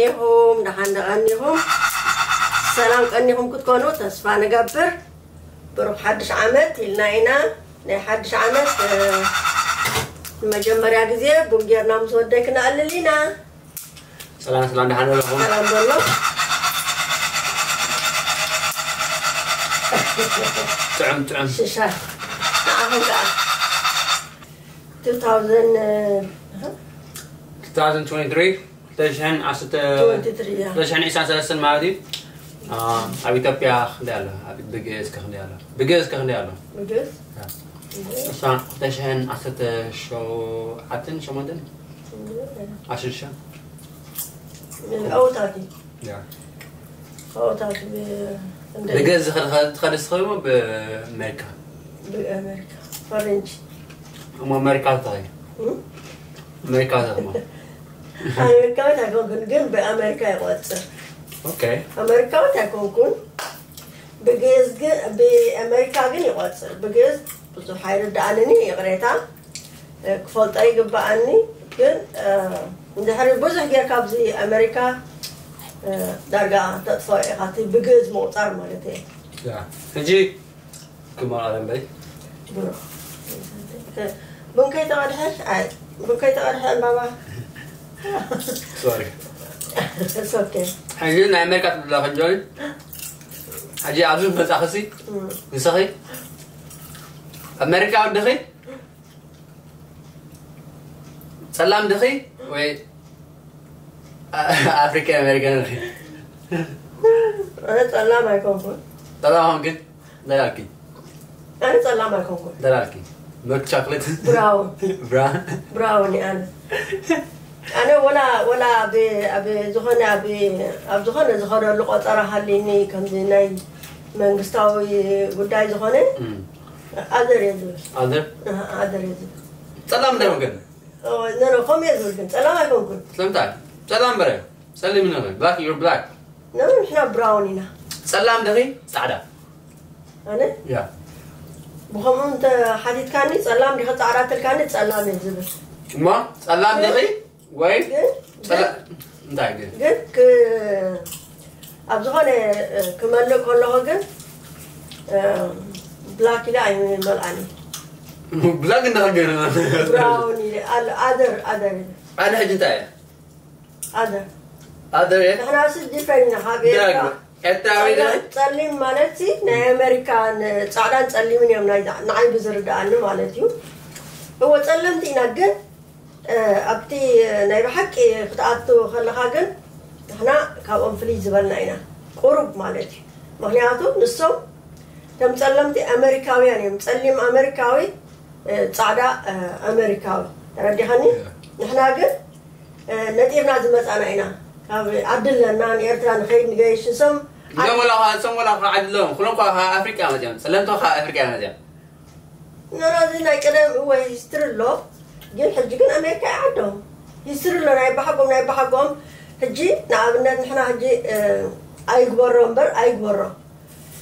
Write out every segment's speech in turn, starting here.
ኢኹም ደሓን ደቐኒኹም ሰላም ቀኒኹም ክትኮኑ ተስፋ ንገብር። ብሩኽ ሓድሽ ዓመት ኢልና ኢና። ናይ ሓድሽ ዓመት መጀመርያ ግዜ ቡን ጌርና ምስ ወደይ ክነኣልል ኢና። ሰላም ሰላም ደሓን ኣለኹም። ሰላም ዘሎ ጥዑም ጥዑም ሽሻ ንዓኹም ከዓ 2023 2023 ማለት እዩ። ኣብ ኢትዮጵያ ክንደይ ኣሎ? ብግእዝ ከ ክንደይ ኣሎ? ብግእዝ ከ ክንደይ ኣሎ? ብግእዝ እሳ ክልተ ሽሕን ዓሰርተ ሸውዓተን ሸሞንተን ዓሰርተ ሽዱሽተ ኣውታት እዩ። ኣውታት ብግእዝ ትኸድስ ኸሞ ብኣሜሪካ ብኣሜሪካ ፈረንጂ እሞ ኣሜሪካ ትኸይ ኣሜሪካ ትኸሞ ኣሜሪካዊት ኣይኮንኩን ግን ብኣሜሪካ ይቆፅር። ኣሜሪካዊት ኣይኮንኩን ብግእዝ ግን ብኣሜሪካ ግን ይቆፅር። ብግእዝ ብዙሕ ኣይርድኣንን እዩ ይቕሬታ ክፈልጦ ይግብኣኒ። ግን እንድሕሪ ብዙሕ ጌርካ ኣብዚ ኣሜሪካ ዳርጋ ተጥፍኦ ኢኻ እቲ ብግእዝ ምቑፃር ማለት እየ። ሕጂ ክመቐለ እምበይ ቡን ከይተቐድሐ ኣይ ቡን ከይተቐድሐ ዕምባባ ሶሪ It's okay. ሕጂ ናይ ኣሜሪካ ትብላ ከንጆሪ ሕጂ ኣብዚ መፃኽሲ ንስኺ ኣሜሪካ ወድኺ ጸላም ድኺ ወይ ኣፍሪካ ኣሜሪካ ድኺ? ኣነ ጸላም ኣይኮንኩን። ጸላም ኾንክን እንታይ ኣልኪ? ኣነ ጸላም ኣይኮንኩን። እንታይ ኣልኪ? ኖት ቻክሌት ብራውን ብራውን ብራውን ኣነ ኣነ ወላ ወላ ኣብ ኣብ ዝኾነ ኣብ ኣብ ዝኾነ ዝኸደሉ ቆጸራ ሃሊኒ ከምዚ ናይ መንግስታዊ ጉዳይ ዝኾነ ኣደር እየ ዝብል ኣደር ኣደር እየ ዝብል ጸላም እንታይ ወገን ነረ ከምኡ እየ ዝብል ግን ጸላም ኣይኮንኩን ስለምታይ ጸላም በረ ጸሊም ነረ black you're black ነረ ንሕና ብራውን ኢና ጸላም ደኺ ጻዕዳ ኣነ ያ ብኸምኡ እንተ ሓቲትካኒ ጸላም ዲኸ ጻዕዳ ትልካኒ ጸላም እየ ዝብል እሞ ጸላም ደኺ ወይ ግን ጸላ- እንታይ ግን ግን ክ- ኣብ ዝኾነ እ፣ ክመልእ ከለኹ ግን እ፣ ብላክ ኢለ ኣይመልኣኒ black እንዳኸገረ ብራውን ኢለ ኣለ ኣደር ኣደር ኢለ ኣነ ሕጂ እንታይ እየ ኣደር ኣደር እየ ንሕና ሲ ዲፈን ኢና ካብ ኤርትራ ኤርትራዊ ዶ ጸሊም ማለት ሲ ናይ ኣሜሪካን ጻዕዳን ጸሊምን እዮም ናይ ንዓይ ብዝርድኣኒ ማለት እዩ። እወ ጸለምቲ ኢና ግን ኣብቲ ናይ ብሓቂ ክትኣቱ ከለኻ ግን ንሕና ካብኦም ፍልይ ዝበልና ኢና ቁሩብ ማለት እዩ። ምክንያቱ ንሶም ከም ጸለምቲ ኣመሪካውያን እዮም። ጸሊም ኣመሪካዊ ጻዕዳ ኣመሪካዊ ተረዲኻኒ። ንሕና ግን ነጢርና ዝመጻና ኢና ካብ ዓዲ ኣለና ንኤርትራ ንኸይድ ንገይሽ ንሶም እዞም ወላ ኸዓ እሶም ወላ ኸዓ ዓዲ ኣለዎም ኩሎም ኸዓ ካብ ኣፍሪቃ መፅኦም ፀለምቲ ኸዓ ኣፍሪቃ መፅኦም ነራዚ ናይ ቀደም እወ ሂስትሪ ኣሎ ግን ሕጂ ግን ኣሜሪካ ይዓዶም ሂስትሪ ኣሎ ናይ ባሓጎም ናይ ባሓጎም ሕጂ ንኣብነት ንሕና ሕጂ ኣይግበሮ እምበር ኣይግበሮ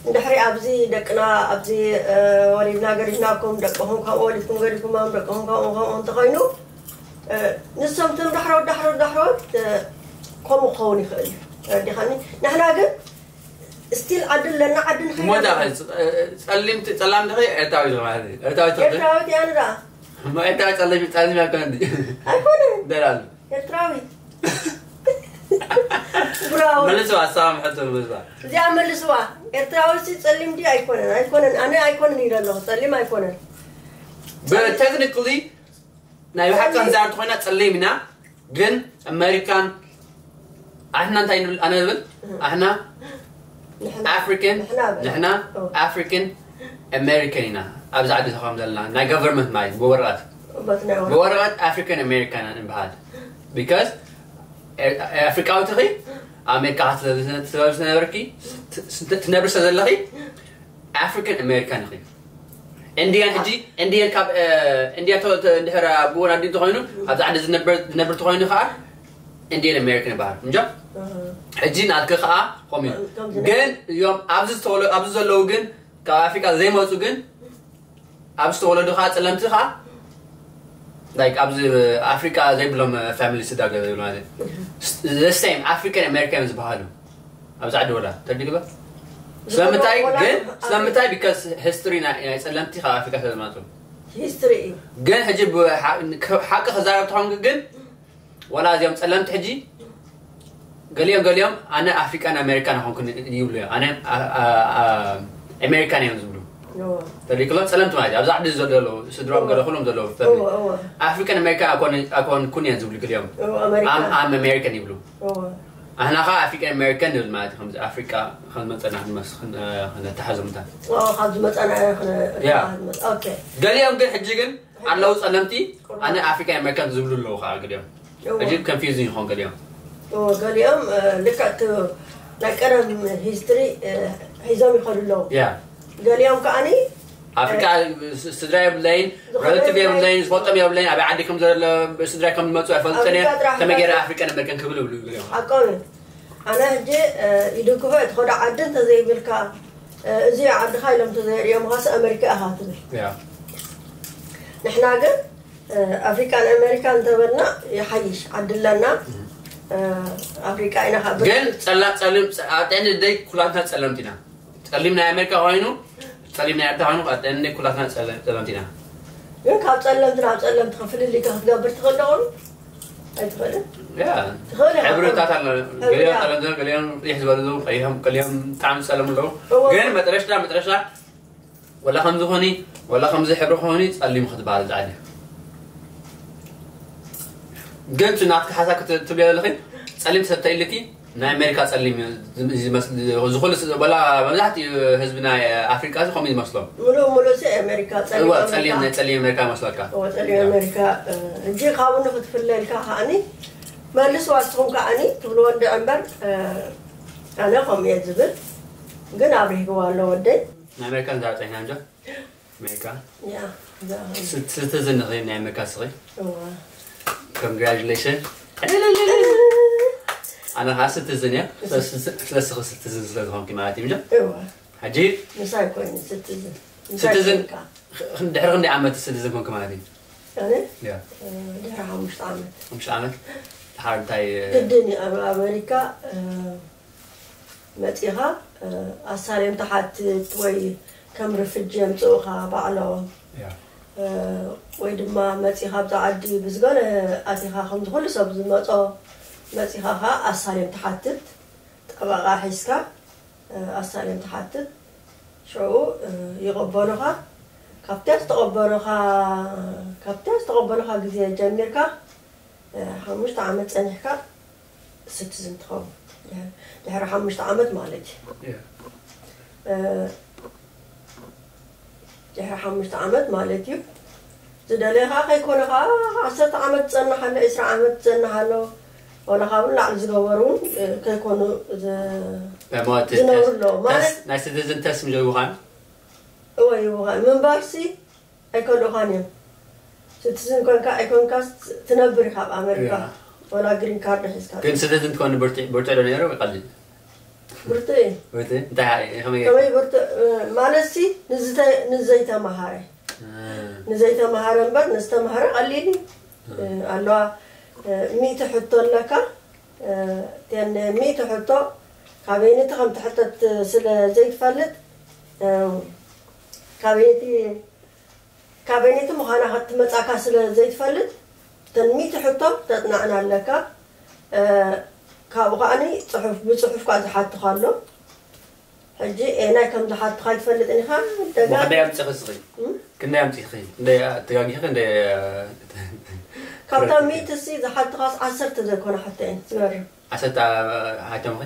እንድሕሪ ኣብዚ ደቅና ኣብዚ ወሊድና ገዲፍናኩም ደቅኹም ካብኡ ወሊድኩም ገዲፍኩሞም ደቅኹም ከምኡ ከምኡ እንተኾይኑ ንሶም ትም ዳሕረወት ዳሕረወት ዳሕረወት ከምኡ ክኸውን ይኽእል እዩ ተረዲኻኒ ንሕና ግን ስቲል ዓዲ ኣለና ዓዲ ንኸይድ እሞ እንታይ ኣለና ኸ- ጸ- ጸሊም ት- ጸላም ድኸ ኤርትራዊ ድኸ ማለት እዩ ኤርትራዊ ትኸ ኤርትራዊት እያ ንዳ እሞ ኤርትራዊ ጸሊም ጸሊም ኣይኮነ እንዲ ኣይኮነን ደላሉ ኤርትራዊት ብራው መልሱ ኣሳማምሐቶ መልሱ እዚኣ መልስዋ ኤርትራዊ ሲ ጸሊም ድዩ ኣይኮነን ኣይኮነን ኣነ ኣይኮነን ኢለ ኣለኹ ጸሊም ኣይኮነን But technically ናይ ብሓቂ ክንዛረብ ተኾይና ጸሊም ኢና ግን ኣመሪካን ኣሕና እንታይ ንብል ኣነ ንብል ኣሕና ኣፍሪካን ንሕና ኣፍሪካን ኣሜሪካን ኢና ኣብዚ ዓዲ ተኸም ዘለና ናይ ገቨርንመንት ማለት ብወረቐት ብወረቐት ኣፍሪካን ኣሜሪካን ንበሃል because ኣፍሪካዊ ትኺ ኣሜሪካ ክትለብስ ነበርኪ ትነብር ስለ ዘለኺ ኣፍሪካን ኣሜሪካን ኢኺ ኢንዲያን ሕጂ ኢንዲያን ካብ ኢንዲያ እንድሕር ኣቦን ኣዲን ተኾይኑ ኣብዚ ዓዲ ዝነብር ዝነብር ተኾይኑ ከዓ ኢንዲያን ኣሜሪካን ይበሃል እንጃ ሕጂ ናትኪ ከዓ ከምኡ እዩ ግን እዮም ኣብዚ ዝተወለ ኣብዚ ዘለዉ ግን ካብ ኣፍሪካ ዘይመፁ ግን ኣብ ዝተወለዱ ከዓ ፀለምቲ ከዓ like ኣብዚ ኣፍሪካ ዘይብሎም family ስዳ ገለ ማለት the same African American ዝበሃሉ ኣብዚ ዓዲ ወላ ተርዲግሎ ስለምንታይ ግን ስለምንታይ because history ናይ ናይ ጸለምቲ ካብ ኣፍሪካ ስለዝመጹ history እዩ ግን ሕጂ ብሓ- ሓቂ ክዛረብ ተኾንክ ግን ወላ እዚኦም ጸለምቲ ሕጂ ገሊኦም ገሊኦም ኣነ ኣፍሪካን ኣሜሪካን ኣይኮንኩን ይብሉ እዮም ኣነ ኣሜሪካን እዮም ዝብሉ ተሪክሎ ጸለምቲ ማለት ኣብዚ ዓዲ ዘለዉ ስድሮም ገለ ኩሎም ዘለዉ ኣፍሪካን ኣሜሪካን ኣይኮንኩን እዮም ዝብሉ ገሊኦም ኣም ኣሜሪካን ይብሉ ኣህና ከዓ ኣፍሪካን ኣሜሪካን ንብል ማለት እዩ ከምዚ ኣፍሪካ ከዝመፀና ክንመስ ክነተሓዞምታ ካብ ዝመፀና ገሊኦም ግን ሕጂ ግን ኣለዉ ጸለምቲ ኣነ ኣፍሪካ ኣሜሪካን ዝብሉ ኣለዉ ከዓ ገሊኦም ሕጂ confusing ይኾን ገሊኦም ገሊኦም ልክዕ እቲ ናይ ቀደም history ሒዞም ይኸዱ ኣለዉ ገሊኦም ከዓኒ ኣፍሪካ ስድራ የብለይን relative የብለይን ዝፈልጦም የብለይን ኣበይ ዓዲ ከም ዘሎ ስድራ ከም ዝመፁ ኣይፈልጥን እየ ከመይ ገይረ ኣፍሪካን ኣሜሪካን ክብል ይብሉ ገሊኦም ሓቆም እዩ ኣነ ሕጂ ይድግፎ እየ ትኸዶ ዓዲ እንተዘይብልካ እዚ ዓድኻ ኢሎም እንተዘይርእዮምኻስ ኣሜሪካ ኢኻ ትብል ንሕና ግን ኣፍሪካን ኣሜሪካን እንተበልና ይሓይሽ ዓዲ ኣለና ኣፍሪካ ኢና ካብ ግን ጸላ ጸሊም ኣጠኒ ደይ ኩላትና ጸለምቲ ኢና ጸሊም ናይ ኣሜሪካ ኮይኑ ጸሊም ናይ ኣርታ ኮይኑ ኣጠኒ ኩላትና ጸለምቲ ኢና ግን ካብ ጸለምቲ ናብ ጸለምቲ ከፍልል ኢካ ክትገብር ትኽእል ዶ ኣይትኽእልን ትኽእል ኢኻ ሕብርታት ኣሎ ገሊኦም ጸለምቲ ገሊኦም ይሕ ዝበሉ ቀይሖም ገሊኦም ብጣዕሚ ጸለሙ ኣለዉ ግን መጥረሽታ መጥረሽታ ወላ ከምዚ ኾኒ ወላ ከምዚ ሕብሪ ኾኒ ጸሊም ክትበሃል ዝዓሊ ግን እቲ ናትካ ሓሳብ ክትብልዮ ዘለኺ ጸሊም ሰብ ተኢልኪ ናይ ኣሜሪካ ጸሊም ዝመስል ዝኹሉ ወላ መብዛሕትኡ ህዝቢ ናይ ኣፍሪቃ እዚ ከምኡ ዝመስሎም ሙሉእ ሙሉእ ሲ ኣሜሪካ ጸሊም እዋ ጸሊም ኣሜሪካ ናይ ጸሊም ኣሜሪካ መስለካ እዋ ጸሊም ኣሜሪካ ሕጂ ካብኡ ንክትፍለልካ ከዓኒ መልስዋ ንስኹም ከዓኒ ትብልዎ እንድዒ እምበር ኣነ ከምኡ እየ ዝብል ግን ኣብሪህግዋ ኣሎ ወደይ ናይ ኣሜሪካ ንዛረብ ጸኒሕና እንዶ ኣሜሪካ ያ citizen ኢኺ ናይ ኣሜሪካ ስኺ እዋ congratulation ኣነ ከዓ citizen እየ ስለስኺ citizen ስለዝኾንኪ ማለት እዩ እዋ ሕጂ ምሳይ ኮይኑ citizen citizen ድሕሪ ክንደይ ዓመት citizen ኮንኪ ማለት እዩ ኣነ ያ ድሕሪ ሓሙሽተ ዓመት ሓሙሽተ ዓመት ድሓር እንታይ ግድን እዩ ኣብ ኣሜሪካ መፂኻ ኣሳልዮም ትሓትት ወይ ከም refugee የምፅኡኻ ባዕሎም ወይ ድማ መፂኻ ኣብዛ ዓዲ ብዝገለ ኣቲኻ ከምዚ ኩሉ ሰብ ዝመፆ መፂኻ ከዓ ኣሳልዮም ትሓትት ጠበቓ ሒዝካ ኣሳልዮም ትሓትት ሽዑ ይቕበሉኻ ካብቲ ዝተቐበሉኻ ካብቲ ዝተቐበሉኻ ግዜ ጀሚርካ ሓሙሽተ ዓመት ፀኒሕካ citizen ትኸውን ድሕሪ ሓሙሽተ ዓመት ማለት እዩ ድሕሪ ሓሙሽተ ዓመት ማለት እዩ ዝደለኻ ከይኮነ ከዓ ዓሰርተ ዓመት ትፀንሕ ኣሎ ዕስራ ዓመት ትፀንሕ ኣሎ ዋላ ካብ ንላዕሊ ዝገበሩ እውን ከይኮኑ ዝነብሩ ኣለዉ ማለት ናይ citizen test ምጀምሩኻን እወ ይብኻን ምንባርሲ ኣይከልኡኻን እዮም citizen ኮንካ ኣይኮንካ ትነብር ኢኻ ኣብ ኣሜሪካ ወላ green card ሒዝካ ግን citizen ትኮን ብርቱዕ ዶ ነይሩ ወይ ቀሊል ብርቱዕ እዩ ወይ እንታይ ከመይ ከመይ ብርቱዕ ማለት ሲ ንዝተ- ንዘይተማሃረ ንዘይተማሃረ እምበር ንዝተማሃረ ቀሊል እዩ ኣለዋ ሚእቲ ሕቶ ኣለካ እተን ሚእቲ ሕቶ ካበይነቲ ከም ትሕተት ስለ ዘይትፈልጥ ካበይቲ ካበይቲ ምዃና ክትመጻካ ስለ ዘይትፈልጥ እተን ሚእቲ ሕቶ ተጽናዕና ኣለካ ካብኡ ከዓኒ ጽሑፍ ብጽሑፍ ካ ዝሓትኻ ኣሎ ሕጂ ኤናይ ከም ዝሓትኻ ኣይትፈልጥን ኢኻ ደጋ ክንደይ ኣምፂኺ ስኺ ክንደይ ኣምፂኺ ክንደይ ተጋጊኺ ክንደይ ካብታ ሚእቲ ሲ ዝሓትኻስ ዓሰርተ ዘይኮነ ሕቶ እየን ዝበርም ዓሰርተ ሓተምኺ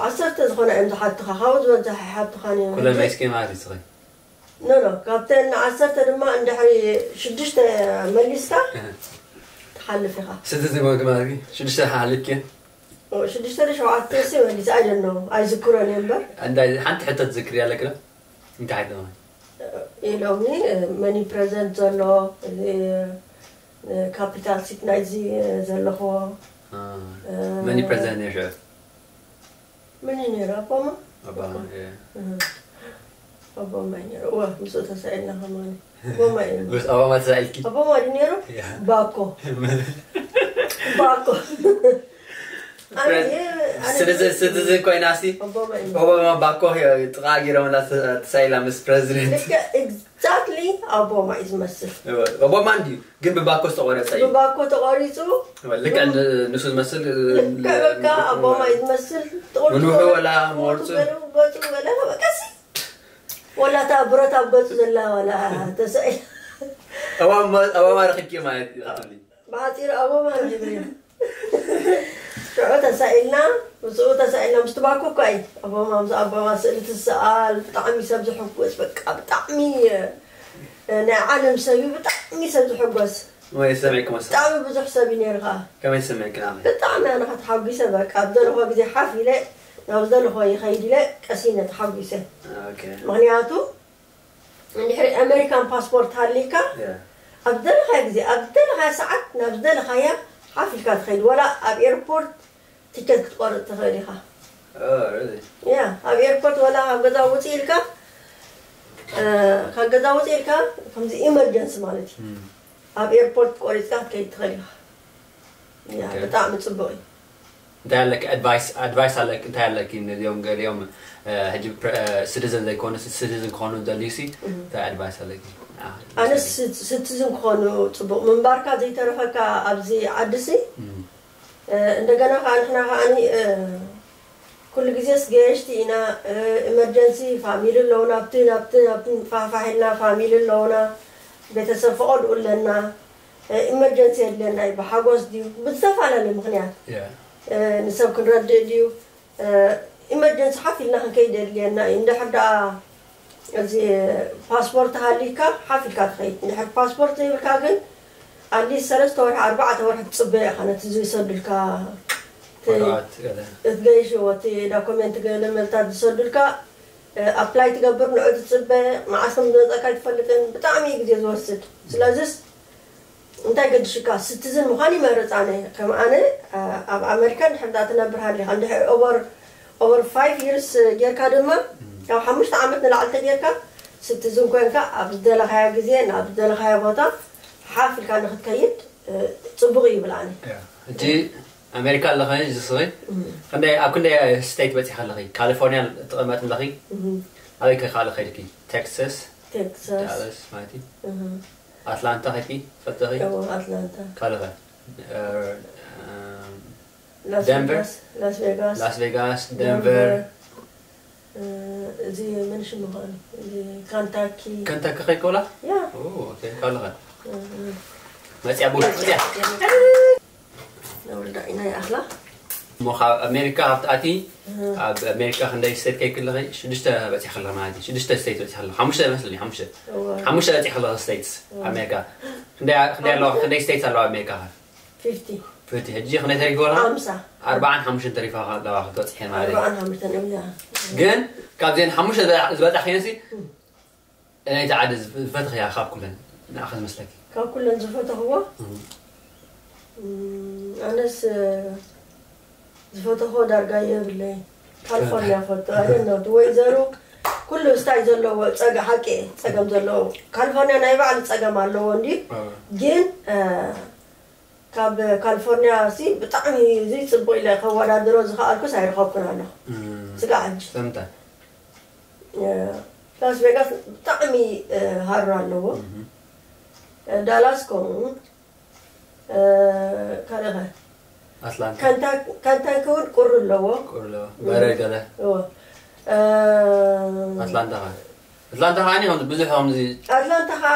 ዓሰርተ ዝኾነ እዮም ዝሓትኻ ካብኡ ዝበዝሐ ሓትኻ ኩለን ናይ ስኪ ማለት እዩ ስኺ ኖ ኖ ካብተን ዓሰርተ ድማ እንድሕሪ ሽዱሽተ መሊስካ ትሓልፍ ኢኻ ስንት ዝመግብ ማለት እዩ ሽዱሽተ ሓልፍኪ ሽዱሽተ ዶ ሸውዓተ ሲ መሊስ ኣይ ዶንት ኖ ኣይዝክሮን እየ እምበር እንታይ ሓንቲ ሕቶ ትዝክሪ ኣለኪ ዶ እንታይ ሓንቲ ማለት ኢሎምኒ መኒ ፕረዘንት ዘሎ ካፒታል ሲት ናይዚ ዘለኹዎ መኒ ፕረዘንት ነይሩ ሽዑ መን እዩ ነይሩ ኣቦማ ኣባማ ኦባማ እዩ ነይሩ። እወ፣ ምስኡ ተሳኢልና ከማን። ኦባማ እዩ ነይሩ። ምስ ኦባማ ተሳኢልኪ? ኦባማ ድዩ ነይሩ? ያ። ባኮ። ባኮ። ኣነ፣ ኣነ፣ ስድዝን ኮይና ሲ ኦባማ እዩ። ኦባማ ባኮ ጥቓ ገይሮምላ ተሳኢላ ምስ ፕረዚደንት። ልክዕ፣ exactly ኦባማ እዩ ዝመስል። ኦባማ እንድዩ ግን ብባኮ ዝተቆረፀ እዩ። ብባኮ ተቆሪፁ። ልክዕ ንሱ ዝመስል ልክዕ በቃ ኦባማ እዩ ዝመስል። ጥቁር ምንውሑ ዝኾነ ወላ ቆርጡ መርፁ። ገይሩ፣ ገፁ ገለ በቃ ሲ ወላ እታ ብረት ኣብ ገፁ ዘላ ወላ ተሳኢላ። ኦባማ ኦባማ ረኺብኪ ማለት እዩ። ብሓፂሩ ኦባማ ረኺበዮ። ሽዑ ተሳኢልና፣ ምስኡ ተሳኢልና፣ ምስቲ ባኮ እኳ እዩ። ኦባማ፣ ምስ ኦባማ ስእሊ ትሰኣል፣ ብጣዕሚ ሰብ ዝሕጎስ፣ በቃ ብጣዕሚ፣ እ፣ ናይ ዓለም ሰብ እዩ፣ ብጣዕሚ ሰብ ዝሕጎስ። ወይ ሰሚዕኩም መሰለኝ። ብጣዕሚ ብዙሕ ሰብ እዩ ነይሩ ኸዓ። ከመይ ሰሚዕክን ኣኺ? ብጣዕሚ ኣነ ኸዓ ተሓጒሰ፣ በቃ ኣብ ዘለኹ ግዜ ሓፍ ኢለ፣ ናብ ዝደለኹ ይኸይድ ኢለ፣ ቀሲነ ተሓጒሰ። ኦኬ። ምኽንያቱ፣ እንድሕሪ ኣሜሪካን ፓስፖርት ሃልይካ፣ ያ። ኣብ ዝደለኻዮ ግዜ፣ ኣብ ዝደለኻዮ ሰዓት፣ ናብ ዝደለኻያ ሓፍ ኢልካ ትኸይድ። ወላ ኣብ ኤርፖርት ቲኬት ክትቆርጥ ትኽእል ኢኻ። Oh, really? ያ፣ ኣብ ኤርፖርት ወላ ካብ ገዛ ውፅእ ኢልካ፣ እ፣ ካብ ገዛ ውፅእ ኢልካ፣ ከምዚ ኢመርጀንሲ ማለት እዩ። Mm. ኣብ ኤርፖርት ቆሪፅካ ክትከይድ ትኽእል ኢኻ። ያ፣ ኦኬ። ብጣዕሚ ፅቡቅ እዩ። እንታይ ኣለኪ ኣድቫይስ ኣድቫይስ ኣለኪ እንታይ ኣለኪ ነዚኦም ገሊኦም እ፣ ሕጂ ፕረ- እ፣ ሲቲዘን ዘይኮኑ ሲቲዘን ክኾኑ ደልዩ ሲ እንታይ ኣድቫይስ ኣለኪ? ኣ፣ ኣነስ ሲት- ሲቲዝን ክኾኑ ፅቡቅ ምንባርካ ዘይተረፈካ ኣብዚ ዓዲ ሲ እም፣ እ፣ እንደገና ከዓ ንሕና ከዓኒ እ፣ ኩሉ ግዜስ ገየሽቲ ኢና። እ፣ ኢመርጀንሲ ፋሚሊ ኣለውና ኣብቲ ናብቲ ናብቲ ፋሕፋሕ ኢልና ፋሚሊ ኣለውና ቤተሰብ ፈቐድኡ ኣለና። እ፣ ኢመርጀንሲ የድልየና እዩ ብሓጎስ ድዩ ብዝተፈላለየ ምክንያት ያ። እ፣ ንሰብ ክንረድእ ድዩ እ፣ ኢመርጀንሲ ሓፍ ኢልና ክንከይድ የድልየና እዩ። እንድሕር ደኣ እዚ ፓስፖርት ሃልይካ ሓፍ ኢልካ ትኸይድ። እንድሕር ፓስፖርት ዘይብልካ ግን ኣትሊስት ሰለስተ ወርሒ ኣርባዕተ ወርሒ ትፅበ ኢኻ ነቲ ዝሰዱልካ እቲ ወረቐት ገለ። እቲ ገይሽዎ እቲ ዳኮሜንት ገለ መልታት ዝሰዱልካ እ፣ ኣፕላይ ትገብር ንዑ ትፅበ መዓስ ከም ዝመፀካ ኣይትፈልጥን። ብጣዕሚ እዩ ግዜ ዝወስድ። ስለዚስ እንታይ ገድሽካ ሲቲዝን ምዃን ይመርፅ። ኣነ ከም ኣነ እ፣ ኣብ ኣሜሪካ እንድሕር ዳ ትነብር ሃሊኻ እንድሕር ኦቨር ኦቨር ፋይቭ ይርስ ጌርካ ድማ ካብ ሓሙሽተ ዓመት ንላዕሊ ተጌርካ ሲቲዝን ኮንካ ኣብ ዝደለኻዮ ግዜ ናብ ዝደለኻዮ ቦታ ሓፍ ኢልካ ንክትከይድ እ፣ ፅቡቅ እዩ ይብል ኣነ። ያ። ሕጂ ኣሜሪካ ኣለኸ እዚ ስኺ ክንደይ ኣብ ክንደይ ስቴት በፂኻ ኣለኺ? ካሊፎርኒያ ትቐመጥ ኣለኺ? እህ፣ ኣበይ ከ ካልእ ከይድኪ? ቴክሳስ፣ ቴክሳስ ዳላስ ማለት እዩ። እህ፣ ኣትላንታ ከይድኪ ፈልጥኺ? እዎ፣ ኣትላንታ ካልእ ከ? እ፣ ላስ ደንቨር? ቬጋስ ላስ ቬጋስ ላስ ቬጋስ፣ ደንቨር። እ፣ እዚ መን ሽሙ ኸዓኒ እዚ ካንታኪ ከንታኪ ከይድኪ ወላ? ያ ኦ፣ ኦኬ፣ ካልእ ከ? እ፣ እ፣ መፅያ ቡሽ መፅያ። ነውርዳ ኢና ይኣኽላ እሞ ካብ ኣሜሪካ ካብቲ ኣቲ ኣብ ኣሜሪካ ክንደይ ስቴት ከይክለኺ ሽዱሽተ በፂሕ ከለኺ ማለት እዩ። ሽዱሽተ ስቴት በፂሕ ከለኺ ሓሙሽተ መስለኒ ሓሙሽተ እወ። ሓሙሽተ በፂሕ ከለኺ ስቴትስ ኣሜሪካ ክንደይ ክንደይ ኣለዋ ክንደይ ስቴትስ ኣለዋ ኣሜሪካ ከ? ፊፍቲ ፍቲ ሕጂ ክንደይ ተሪፍዋ ኣለዋ? ሓምሳ ኣርባዓን ሓሙሽተን ተሪፋ ኣለዋ ክትበፅሕ ማለት እዩ። ኣርባዓን ሓሙሽተን እያ ግን ካብዚአን ሓሙሽተ ዝበፃ- ዝበፃሕ ከይነሲ ነይቲ ዓዲ ዝፈትኽያ ካብ ኩለን ንዓኺ ዝመስለኪ? ካብ ኩለን ዝፈተኽዎ እም፣ ኣነስ እ፣ ዝፈተኽዎ ዳርጋ የብለይ። ካሊፎርኒያ ፈቶ ኣደነቱ ወይ ዘሩ ኩሉ ስታይ ዘለዎ ፀገ ሓቂ እየ፣ ፀገም ዘለዎ ካሊፎርኒያ ናይ ባዕሉ ፀገም ኣለዎ እንዲ ግን እ፣ ካብ ካሊፎርኒያ ሲ ብጣዕሚ እዚ ፅቡቅ ኢለ ከወዳድሮ ዝኸኣልኩስ ኣይረኸብኩን ኣለኹ። እም፣ ስጋዕ ሕጂ ስለምንታይ? እ፣ ላስ ቬጋስ ብጣዕሚ እ፣ ሃሮ ኣለዎ። እም፣ እ፣ ዳላስ ከምኡ እ፣ ካልእ ኸ ኣትላንታ ካንታ- ካንታኪ እውን ቁሪ ኣለዎ። ቁሪ ኣለዎ። በረድ ገለ እዎ። እ፣ ኣትላንታ ኸ? ኣትላንታ ኸዓኒ ከምዚ ብዙሕ ከምዚ ኣትላንታ ከዓ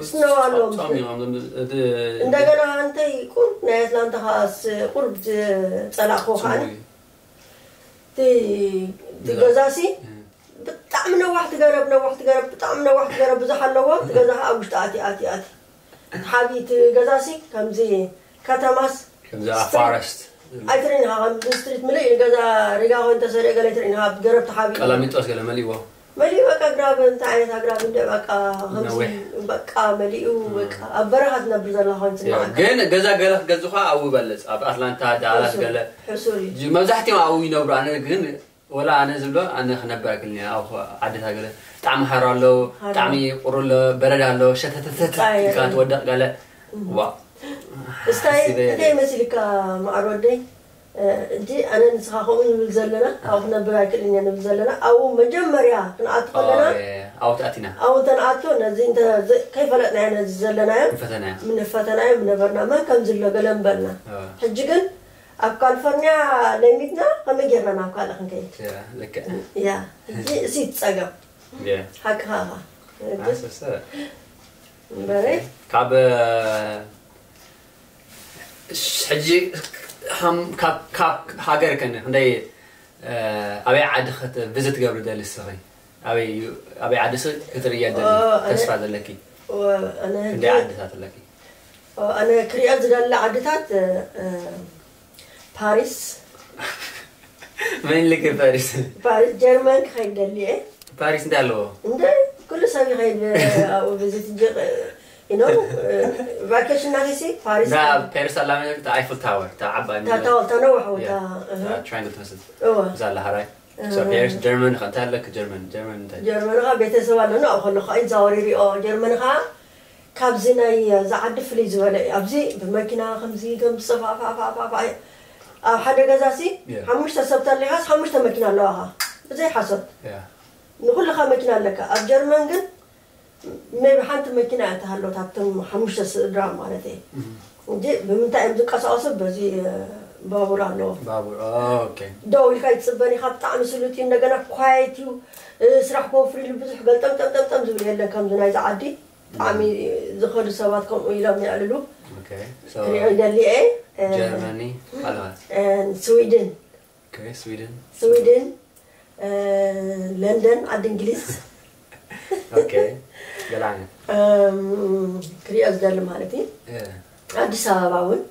ስነው ኣለዎም። ጾም እዩ ከምዚ እቲ እንደገና እንተይ ቁርብ ናይ ኣትላንታ ከዓ ስ- ቁርብ ዝፀላእክዎ ከዓ ጽምው እዩ። እቲ እቲ ገዛሲ ብጣዕሚ ነዋሕቲ ገረብ ነዋሕቲ ገረብ ብጣዕሚ ነዋሕቲ ገረብ ብዙሕ ኣለዎ። እቲ ገዛ ከዓ ኣብ ውሽጢ ኣቲ ኣቲ ኣቲ ሓቢ እቲ ገዛሲ ከምዚ ከተማስ ከምዚ ኣብ ፎረስት ኣይትርእን ኢኻ። ከምዚ ስትሪት ምልእ ኢሉ ገዛ ሪጋ ኮይኑ ተሰሪዑ ገለ ኣይትርእን ኢኻ። ኣብ ገረብ ተሓቢኡ ቀላሚጦስ ገለ መሊእዎ። መሊኡ በቃ ኣግራብ እንታይ ዓይነት ኣግራብ እንደ በቃ ከምዚ ነዊሕ። በቃ መሊኡ በቃ ኣብ በረኻ ትነብር ዘላ ኮይኑ ያ፣ ትስማዓካ። ግን ገዛ ገለ ክትገዝእ ኸዓ ኣብኡ ይበልፅ ኣብ ኣትላንታ ዳላስ ገለ ሕሱር እዩ። መብዛሕትኦም ኣብኡ ይነብሩ። ኣነ ግን ወላ ኣነ ዝብሎ ኣነ ክነብር ኣይክእልን እየ። ኣብ ዓድታ ገለ ጣዕሚ ሃሮ ኣሎ፣ ጣዕሚ ቁሩ ኣሎ፣ በረድ ኣሎ፣ ሸተተተት ኢልካ ትወደቕ ገለ። ዋ እስታይ እንታይ መሲልካ? ማዕር ወደይ፣ እጂ ኣነ ንስኻ ከምኡ ንብል ዘለና፣ ኣብኡ ክነብር ኣይክእልን እየ ንብል ዘለና። ኣብኡ መጀመርያ ክንኣቱ ከለና፣ ኣብኡ ትኣቲና። ኣብኡ እንተንኣቱ ነዚ ከይፈለጥናዮ ነዚ ዘለናዮ ምፈተናዮ ምነበርና፣ መን ከም ዝሎ ገለ ምበልና። ሕጂ ግን ኣብ ካሊፎርኒያ ለሚድና ከመይ ጌርና ናብ ካልእ ክንከይድ? ልክዕ። ያ፣ ሕጂ እሲ ጸገም። ሓቅኻ ኢኻ። ሕጂ ኣሰሰ እምበረይ ካብ ሕጂ ሃም- ካብ ካብ ሃገር ከን ክንደይ ኣበይ ዓዲ ቪዝት ትገብሪ ደሊ ንስኺ? ኣበይ ኣበይ ዓዲ ስ ክትርእያ ደሊ ተስፋ ዘለኪ? ኣነ ክንደይ ዓድታት ኣለኪ? ኣነ ክሪኦ ዝደሊ ዓድታት ፓሪስ ምኒልክ ፓሪስ ፓሪስ ጀርመን ክኸይድ ደሊ እየ። ፓሪስ እንታይ ኣለዎ? እንደ ኩሉ ሰብ ይኸይድ ኣብኡ ቪዝት እንጂ you know ቫኬሽን ናኺሲ ፓሪስ እዛ ፓሪስ ኣላ መን እታ ኣይፍል ታወር እታ ዓባይ ታታወል ተነውሑ ታ ትራያንግል ትመስል እወ እዛ ኣላ ሃራይ ሶ ፓሪስ ጀርመን ከ እንታይ ኣለክ ጀርመን ጀርመን እንታይ ጀርመን ኻ ቤተሰብ ኣለና ኣብኡ ከለኹ ኣይዛወር ይሪኦ ጀርመን ኻ ካብዚ ናይ ዝዓዲ ፍልይ ዝበለ እዩ ኣብዚ ብመኪና ከምዚ ከም ዝፀፋፋፋፋፋ ኣብ ሓደ ገዛ ሲ ሓሙሽተ ሰብ ተሊኻስ ሓሙሽተ መኪና ኣለዋኻ ብዘይ ሓሶት ንኹልኻ መኪና ኣለካ ኣብ ጀርመን ግን maybe ሓንቲ መኪና እያ ትሃሎ ካብቶም ሓሙሽተ ስድራ ማለት እየ እንጂ ብምንታይ እዮም ዝንቀሳቀሱ በዚ ባቡር ኣለዎ ባቡር ኦኬ ደው ኢልካ ይትፅበን ኢካ ብጣዕሚ ስሉት እዩ እንደገና ኳየት እዩ ስራሕ ክወፍር ኢሉ ብዙሕ ገልጠምጠምጠምጠም ዝብል የለን ከምዚ ናይዚ ዓዲ ብጣዕሚ ዝኸዱ ሰባት ከምኡ ኢሎም የዕልሉ ኦኬ ክሪኦ ይደሊ እየ ጀርመኒ ኣለዋ ስዊድን ኦኬ ስዊድን ስዊድን ለንደን ዓዲ እንግሊዝ ኦኬ ገላነ ክሪኦ ዝደሊ ማለት እዩ ኣዲስ ኣበባ እውን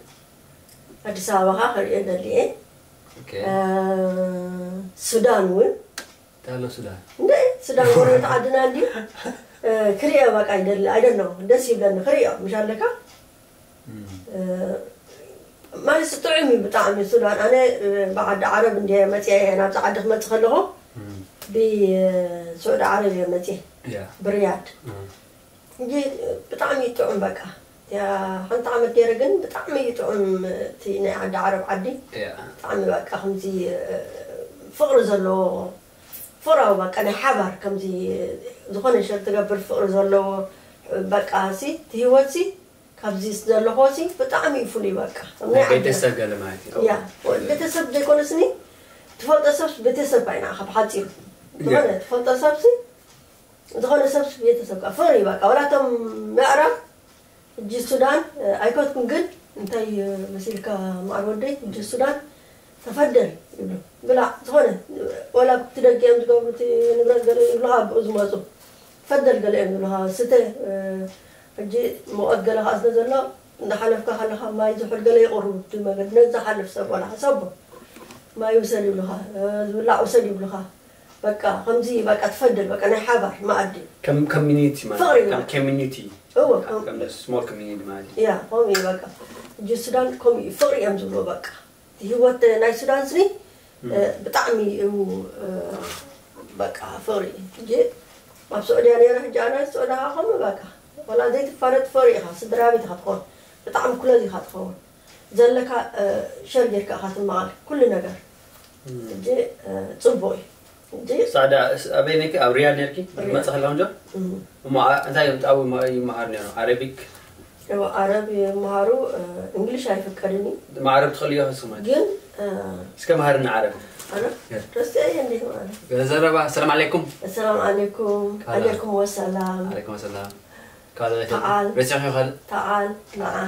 ኣዲስ ኣበባ ከዓ ክሪኦ ደሊ እየ ኦኬ ሱዳን እውን ታሎ ሱዳን እንደ ሱዳን ጎረቤት ዓድና እንዲ ክሪኦ በቃ ይደሊ ኣይደለ ደስ ይብለኒ ክሪኦ ምሽ ኣለካ ማለት ጥዑም እዩ ብጣዕሚ ሱዳን ኣነ ብዓዲ ዓረብ እንዲ መፅአ እየ ናብዚ ዓዲ ክመፅእ ከለኹ ብስዑዲ ዓረብ እየ መፅአ ያ ብርያድ እንጂ ብጣዕሚ እዩ ጥዑም በቃ እቲያ ሓንቲ ዓመት ገይረ ግን ብጣዕሚ እዩ ጥዑም እቲ ናይ ዓዲ ዓረብ ዓዲ ያ ብጣዕሚ በቃ ከምዚ ፍቕሪ ዘለዎ ፍቕራዊ በቃ ናይ ሓባር ከምዚ ዝኾነ ሸር ትገብር ፍቕሪ ዘለዎ በቃ ሲ እቲ ህይወት ሲ ካብዚ ዘለኹዎ ሲ ብጣዕሚ እዩ ፍሉይ በቃ ናይ ዓዲ ቤተሰብ ገለ ማለት እዩ ያ ቤተሰብ ዘይኮነስኒ ትፈልጦ ሰብስ ቤተሰብ ኣይና ካብ ሓፂሩ ዝኾነ ትፈልጦ ሰብሲ ዝኾነ ሰብ ቤተሰብ ከዓ ፍቕሪ በቃ ወላቶም ምዕራብ እጂ ሱዳን ኣይኮትኩም ግን እንታይ መሲልካ ማዕር ወደይ እጂ ሱዳን ተፈደል ይብሉ ብላ ዝኾነ ወላ እቲ ደገ እዮም ዝገብሩ እቲ ንብረት ገለ ይብሉካ ኣብኡ ዝመፁ ፈደል ገለ እዮም ዝብሉካ ስተ ሕጂ ሙቐት ገለ ከዓ ስለ ዘሎ እንዳሓለፍካ ከለካ ማይ ዝሑል ገለ ይቕርቡ እቲ መገዲ ነዚ ዝሓልፍ ሰብ ወላ ሰቦ ማይ ውሰድ ይብሉካ ዝብላዕ ውሰድ ይብሉካ በቃ ከምዚ በቃ ትፈድል በቃ ናይ ሓባር መኣዲ ከም ኮሚኒቲ ማለት ፍቕሪ ከም ኮሚኒቲ እወ ከም ስሞል ኮሚኒቲ ማለት እዩ ያ ከምኡ እዩ በቃ እጂ ሱዳን ከምኡ እዩ ፍቕሪ እዮም ዝብሉ በቃ እቲ ህይወት ናይ ሱዳን ስኒ ብጣዕሚ እዩ በቃ ፍቕሪ እዩ እጂ ኣብ ስዑድያ ነይረ ሕጂ ኣነ ስዑዲ ከዓ ከምኡ በቃ ወላ ዘይትፋለጥ ፍቕሪ ኢኻ ስድራ ቤት ኢኻ ትኸውን ብጣዕሚ ኩለዝ ኢኻ ትኸውን ዘለካ ሸር ጌርካ ኢኻ ትመቓል ኩሉ ነገር ሕጂ ፅቡቕ እዩ ሕጂ ሳዕዳ ኣበይ ነርኪ ኣብ ሪያድ ነርኪ መፀ ከላ እንጆ እሞ እንታይ እዮም ኣብኡ ይመሃር ነሩ ኣረቢክ ያው ዓረብ ይመሃሩ እንግሊሽ ኣይፍቀድን እዩ ማዕረብ ትኽእልዮ ከስማት ግን እስከ መሃርና ዓረብ ኣነ ረስዐ እንዲህ ማለት ዘረባ ሰላም ዓለይኩም السلام عليكم هلا. عليكم السلام ዓለይኩም ሰላም ካልእ ተዓል። ረሲዕኺ ካልእ تعال معا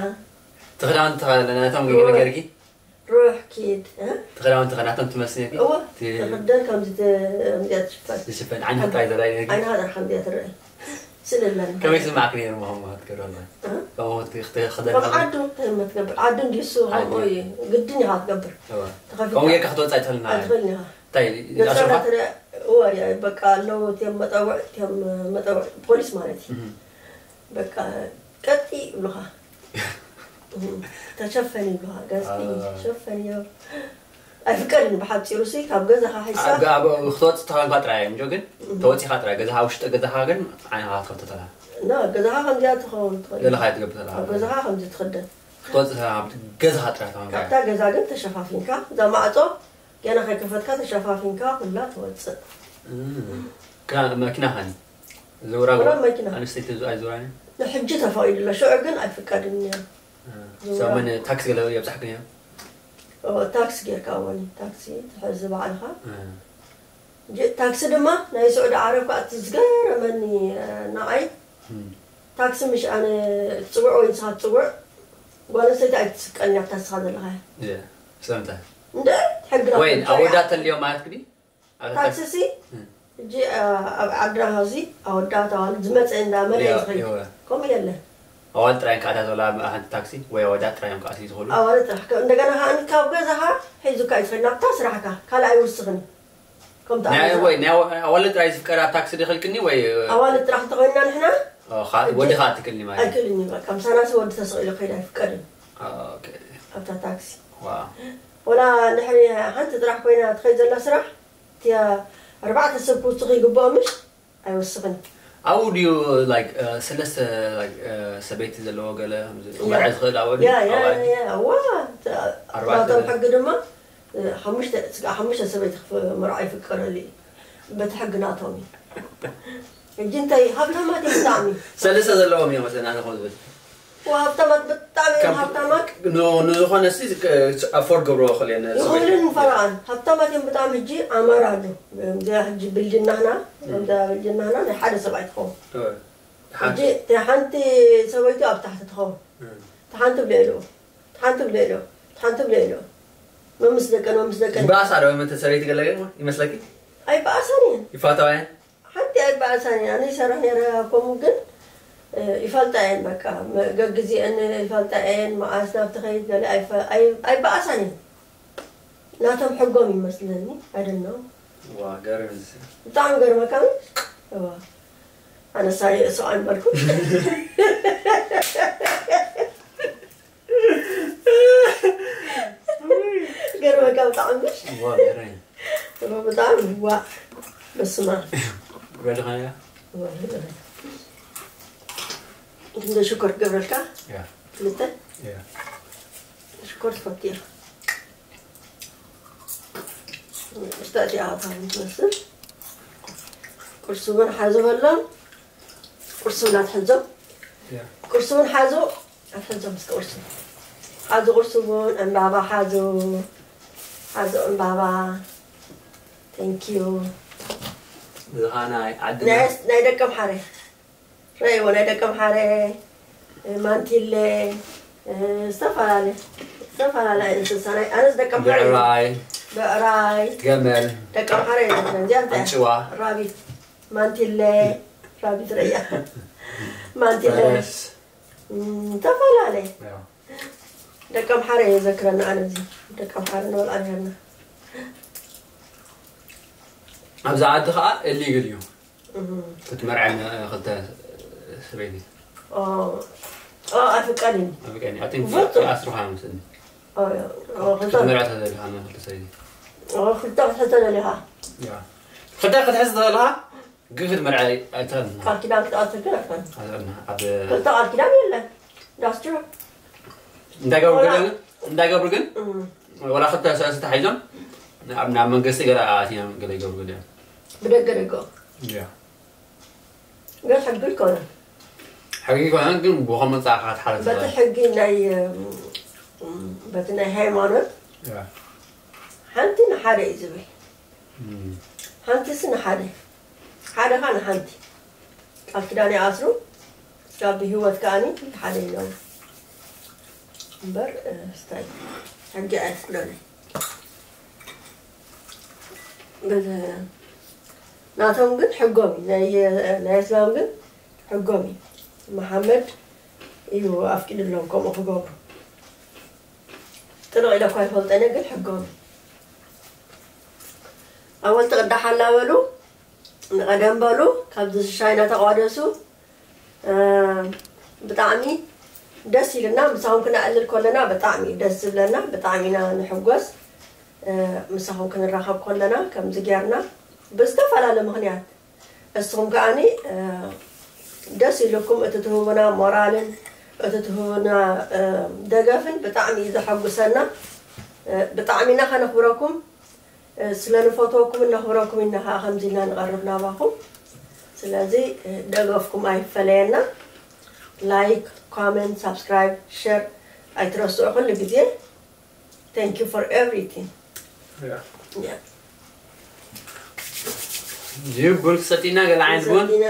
ትኽዳውንቲ ተኻለ ናቶም ገለ ገርኪ روح كيد ها ትኽዳውንቲ ናቶም ትመስልኪ هو تخدر كم زيت مزيت شفت ዝሽፈን ዓይኒ ጥራይ ዘርኣይ ገርኪ عين هذا الحمد لله ترى سللن ከመይ ስማዕክ ነይሩ መኸሞ ክትገብረላ ከምኡ ክትኽደል طب عدو تهم تقبل عدو نديسو هم عدو. اوي قدني هات قبر እዋ تخفي ከምኡ ጌርካ ክትወፅእ ኣይትኽእልን ማለት أدخلني ها እንታይ ገጸላ ይኣስርኻ ትረ ወያ በቃ ኣለዉ እቲም መጠውዕ እቲም መጠውዕ ፖሊስ ማለት እዩ በቃ ቀጢ ይብሉኻ ተሸፈኒ ይብሉኻ ገጽኪ ኣዎ። ሸፈኒ ዮ ኣይፍቀድን ብሓፂሩ ሲ ካብ ገዛኻ ሒዝካ ኣብ ኣብ ክትወፅእ ተኾንካ ጥራይ እዮም ጆ ግን ተወፂኻ ጥራይ ገዛኻ ውሽጢ ገዛኻ ግን ዓይንኻ ክትከፍቶ ተላ ና ገዛኻ ከምዚኣ ትኸውን ትኽእል ለለኻ ትገብር ተላ ኣብ ገዛኻ ከምዚ ትኽደን ክትወፅእ ተላ ኣብ ገዛኻ ጥራይ ተኾንካ ካብታ ገዛ ግን ተሸፋፊንካ እዛ ማዕፆ ገና ከይከፈትካ ተሸፋፊንካ ኩላ ትወፅእ መኪና ኸኒ ዝውራ ወላ መኪና ኣንስተይቲ ኣይዝውራኒ ንሕጂ ተፈቒዱሎ ሽዑ ግን ኣይፍቀድን ነይሩ ሰመን ታክሲ ገለ የብፃሕክን እዮም ታክሲ ጌርካ ወኒ ታክሲ ትሕዚ ባዕልኻ ታክሲ ድማ ናይ ስዑዲ ዓረብ ከዓ እቲ ዝገረመኒ ንዓይ ታክሲ ምሽ ኣነ ትፅውዕ ወይ ንስኻ ትፅውዕ ጓል ኣንስተይቲ ኣይትስቀልኒ ኣብታ ንስኻ ዘለኻ ስለምንታይ እንደ ሕግና ወይ ኣወዳት ተልዮ ማለት ግዲ ኣብ ታክሲ ታክሲ ሲ ሕጂ ኣብ ዓድና ዚ ኣወዳት ኣዋልድ ዝመፀ እንዳ መለየ ዝኸይድ ከምኡ የለን ኣዋል ጥራይ ከኣታ ዘላ ሓንቲ ታክሲ ወይ ኣወዳት ጥራይ እዮም ከኣትዩ ዝኽእሉ ኣዋልድ ጥራሕ ከ- እንደገና ከዓ ካብ ገዛኻ ሒዙካ እዩ ዝኸይድ ናብታ ስራሕካ ካልእ ኣይውስኽን እዩ ከምቲ ናይ ኣበዛ- ወይ ናይ ኣዋ- ኣዋልድ ጥራይ ዝፍቀዳ ኣብ ታክሲ ድኽልክኒ ወይ ኣዋልድ ጥራሕ እንተኾይንና ንሕና ኦ፣ ኻ- ወዲ ኸኣ ትክልኒ ማለት እዩ። ኣይክእልን እዩ በቃ ምሳናሲ ወዲ ተሰቒሉ ከይድ ኣይፍቀድን ኦኬ። ኣብታ ታክሲ ዋው። ወላ እንድሕሪ ሓንቲ ጥራሕ ኮይና ትኸይድ ዘላ ስራሕ እቲኣ ኣርባዕተ ሰብ ክውስኽ ይግብኦ ምሽ ኣይወስኽን ኣብኡ ድዩ like ሰለስተ like ሰበይቲ ዘለዎ ገለ ክምርዐ ዝኽእል ኣብኡ ድዩ? ያ ያ ኣዋል ድዩ? ያ እዋ ኣርባዕተ ናቶም ሕጊ ድማ ሓሙሽተ ስጋዕ ሓሙሽተ ሰበይቲ ክምርዖ ይፍቀደሉ እዩ በቲ ሕጊ ናቶም እዩ ሕጂ እንታይ ሃብታማት እዮም ብጣዕሚ ሰለስተ ዘለዎም እዮም መሰለና ንኾን ዝብል ሃብታማት ብጣዕሚ እዮም ሃብታማት ንዝኾነ ሲ ኣፎርድ ገብርዎ ክእል እየን ይኽእልን ፈረቓን ሃብታማት እዮም ብጣዕሚ ሕጂ ኣማራ ኣሎ እዚኣ ሕጂ ብልድናህና ከምዛ ብልድናህና ናይ ሓደ ሰብኣይ ትኸውን ሕጂ እታ ሓንቲ ሰበይቱ ኣብ ታሕቲ ትኸውን እታ ሓንቲ ብልዕልኡ እታ ሓንቲ ብልዕልኡ እታ ሓንቲ ብልዕልኡ መምስ ደቀን መምስ ደቀን ይበኣሳ ዶ መተ ሰበይቲ ገለ ይመስለኪ ኣይበኣሳን እየን ይፋተዋየን ሓንቲ ኣይበኣሳን እያ። ኣነ ይሰርሕ ነይረ ከምኡ ግን ይፈልጣ እየን በቃ ገግዜአን ይፈልጣ እየን መዓስ ናብ ትኸይድ ገለ ኣይበኣሳን እየን ናቶም ሕጎም ይመስለኒ ኣይደኖ ብጣዕሚ ገርመካ ኣነ ሳየ እሱ ኣይበልኩ ገርመካ ብጣዕሚ ብጣዕሚ ዋ በስማ ረድኻያ እንደ ሽኮር ክገብረልካ ክልተ ሽኮር ትፈትዮ ሽታ እቲኣ ትመስል ቁርሲ እውን ሓዙ በሎም ቁርሲ እውን ኣትሕዞም ቁርሲ እውን ሓዙ ኣትሕዞም እስከ ቁርሲ ሓዙ ቁርሲ እውን ዕምባባ ሓዙ ሓዙ ዕምባባ thank you ብዝኻ ናይ ዓድና ናይ ደቀም ሓረ ረእይዎ ናይ ደቀም ሓረ ማንቲለ ዝተፈላለየ ዝተፈላለየ እንስሳ ናይ ኣነስ ደቀም ሓረ ብዕራይ ብዕራይ ገመል ደቀም ሓረ እየ ዝብለን እዚኣ እንታይ እያ? ኣንጭዋ ራቢት ማንቲለ ራቢት ረያ ማንቲለ ፈረስ እም፣ ዝተፈላለየ ያው ደቀም ሓረ እየ ዘክረና ኣነ እዚ ደቀም ሓረ ንበልዓ ነርና ኣብዚ ዓዲ ከዓ ኢሊግል እዩ ክትመርዐን ክልተ ሰበይቲ ኣፍቀድኒ ኣፍቀኒ ኣትን ኣስሩኻ መስለኒ ክትመርዐ ተደሊኻ ክልተ ሰበይቲ ክልተ ክትሕተ ደሊኻ ክልተ ክትሕዝ ተደለኻ ግን ክትመርዐ ኣይትኽእልን ቃል ኪዳን ክትኣስር ግን ኣይትኽእልን ኣብ ክልተ ቃል ኪዳን የለን ዳስትሮ እንታይ ገብሩ ግን እንታይ ገብሩ ግን ወላ ክልተ ሰለስተ ተሓይዞም ኣብ ናብ መንግስቲ ገለ ኣትዮም ገለ ይገብሩ ግን እዮም ብደገ ደገ ግን ሕጊ ይኮነ ሕጊ ይኮነ ግን ብኸመ ፃዕኻ ትሓረ በቲ ሕጊ ናይ በቲ ናይ ሃይማኖት ሓንቲ ንሓደ እዩ ዝብል ሓንቲ ሲ ንሓደ ሓደ ኻ ንሓንቲ ቃል ኪዳን ይኣስሩ ካብ ብህይወት ከኣኒ ሓደ ይነብሩ እምበር ስታይ ሕጊ ኣይፍቅደሉ ናቶም ግን ሕጎም እዩ ናይ እስላም ግን ሕጎም እዩ መሓመድ እዩ ኣፍቂድሎም ከምኡ ክገብሩ ጥልቕ ኢለ እኳ ይፈልጠነ ግን ሕጎም ኣወልቲ ቅዳሕ ኣላበሉ ንቐደም በሉ ካብዚ ሻይ እናተቋደሱ ብጣዕሚ ደስ ኢልና ምሳኹም ክነዕልል ከለና ብጣዕሚ እዩ ደስ ዝብለና ብጣዕሚ ኢና ንሕጎስ ምሳኹም ክንራኸብ ከለና ከምዚ ጌርና ብዝተፈላለየ ምኽንያት እስኹም ከኣኒ ደስ ኢልኩም እቲ ትህቡና ሞራልን እቲ ትህቡና ደገፍን ብጣዕሚ እዩ ዘሐጉሰና። ብጣዕሚ ኢና ከነኽብረኩም። ስለ ንፈትወኩም እነኽብረኩም ኢና ከዓ ከምዚ ኢልና ንቐርብ ናባኹም። ስለዚ ደገፍኩም ኣይፈለየና። ላይክ፣ ኮመንት፣ ሳብስክራይብ፣ ሸር ኣይትረስዑ ኩሉ ግዜ። Thank you for everything. Yeah. ዩ ቡን ክሰቲና ገለ ዓይነት ቡን ሰቲና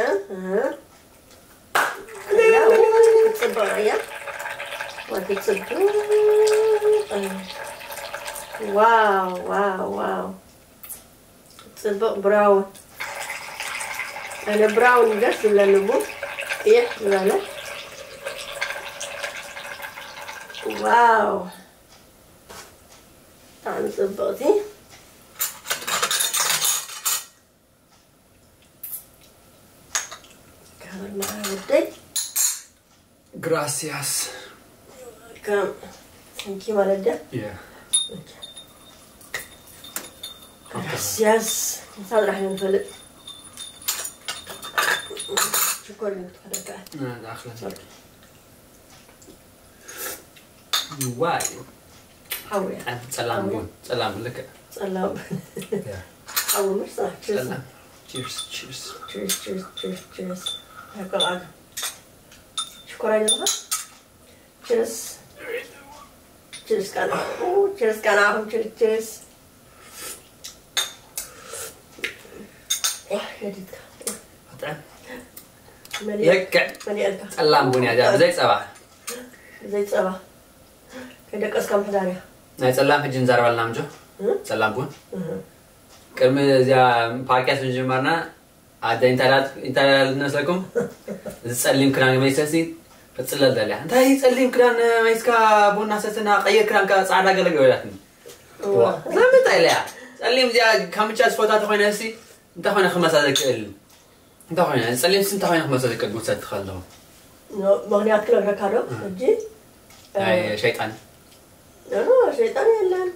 ክትፅብቕ እያ ክትፅብቕ። ዋው ዋው ዋው። ፅብቕ ብራውን። ኣነ ብራውን ደስ ዝብለኒ ቡን። ይሕ ዝበለ። ዋው። ብጣዕሚ ፅብቕቲ። ካበል መዓ ወደይ። Gracias. ከም thank you ማለት ድያ? Yeah. Gracias. ንሳ ጥራሕ እየ ንፈልጥ። ሽኮር ግን ክትፈለካ። ኣኽለን ዋይ ሓውያ ጸላም ቡን ጸላም ልክዕ ጸላም ሓዊ ምርሳ ጸላም cheers cheers ችርስ ችርስ ችርስ ችርስ ያቆቃል ሽኮር አይደለህ ችርስ ችርስ ቀና ችርስ ቀና አሁን ችርስ ችርስ ልክዕ ጸላም ቡን እያ ብዘይ ጸባ ብዘይ ጸባ ከይደቀስካ ምሕዳር እያ ናይ ጸላም ሕጂ ንዛረበልና ምጆ ጸላም ቡን ቅድሚ እዚኣ ፓርኪያ ስንጀመርና ኣደ እንታይ ኢላትና መስለኩም እዚ ጸሊም ክዳን መይሰሲ ክትጽለል ደልያ እንታይ ጸሊም ክዳን መይስካ ቡና ሰትና ቀይር ክዳንካ ጻዕዳ ገለገ ኢላትኒ እዛ ምንታይ ኢለያ ጸሊም እዚኣ ካምቻ ዝፈታ ተኾይነ ሲ እንታይ ኾነ ክመሳ ዘክእል እንታይ ኾነ እዚ ጸሊም ሲ እንታይ ኾነ ክመሳ ዘክእል ቡን ሰቲ ከለኹ ምኽንያት ክነግረካ ዶ ሕጂ ናይ ሸይጣን ኖ ሸይጣን የለን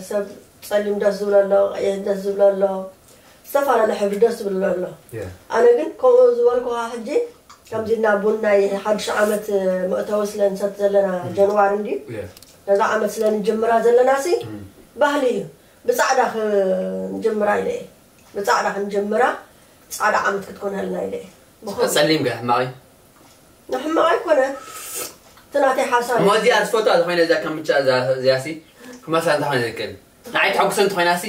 ሰብ ጸሊም ደስ ዝብሎ ኣሎ ቀይሕ ደስ ዝብሎ ኣሎ ዝተፈላለየ ሕብሪ ደስ ዝብሎ ኣሎ ኣነ ግን ከምኡ ዝበልኩኻ ሕጂ ከምዚ እና ቡን ናይ ሓድሽ ዓመት መእተዊ ስለ ንሰቲ ዘለና ጀንዋሪ እንድዩ ነዛ ዓመት ስለ ንጅምራ ዘለና ሲ ባህሊ እዩ ብጻዕዳ ክንጅምራ ኢለ እየ ብጻዕዳ ክንጅምራ ጻዕዳ ዓመት ክትኮነልና ኢለ እየ ጸሊም ገ ሕማቕ እዩ ንሕማቕ ኣይኮነ እቲ ናተይ ሓሳብ እሞ እዚኣ ዝፈትዋ ዝኾነ እዛ ከም ብቻ እዚኣ ሲ ክመሳ እንታይ ኾነ ዝክእል ንዓይ ተሐጉሰ እንተኾይና ሲ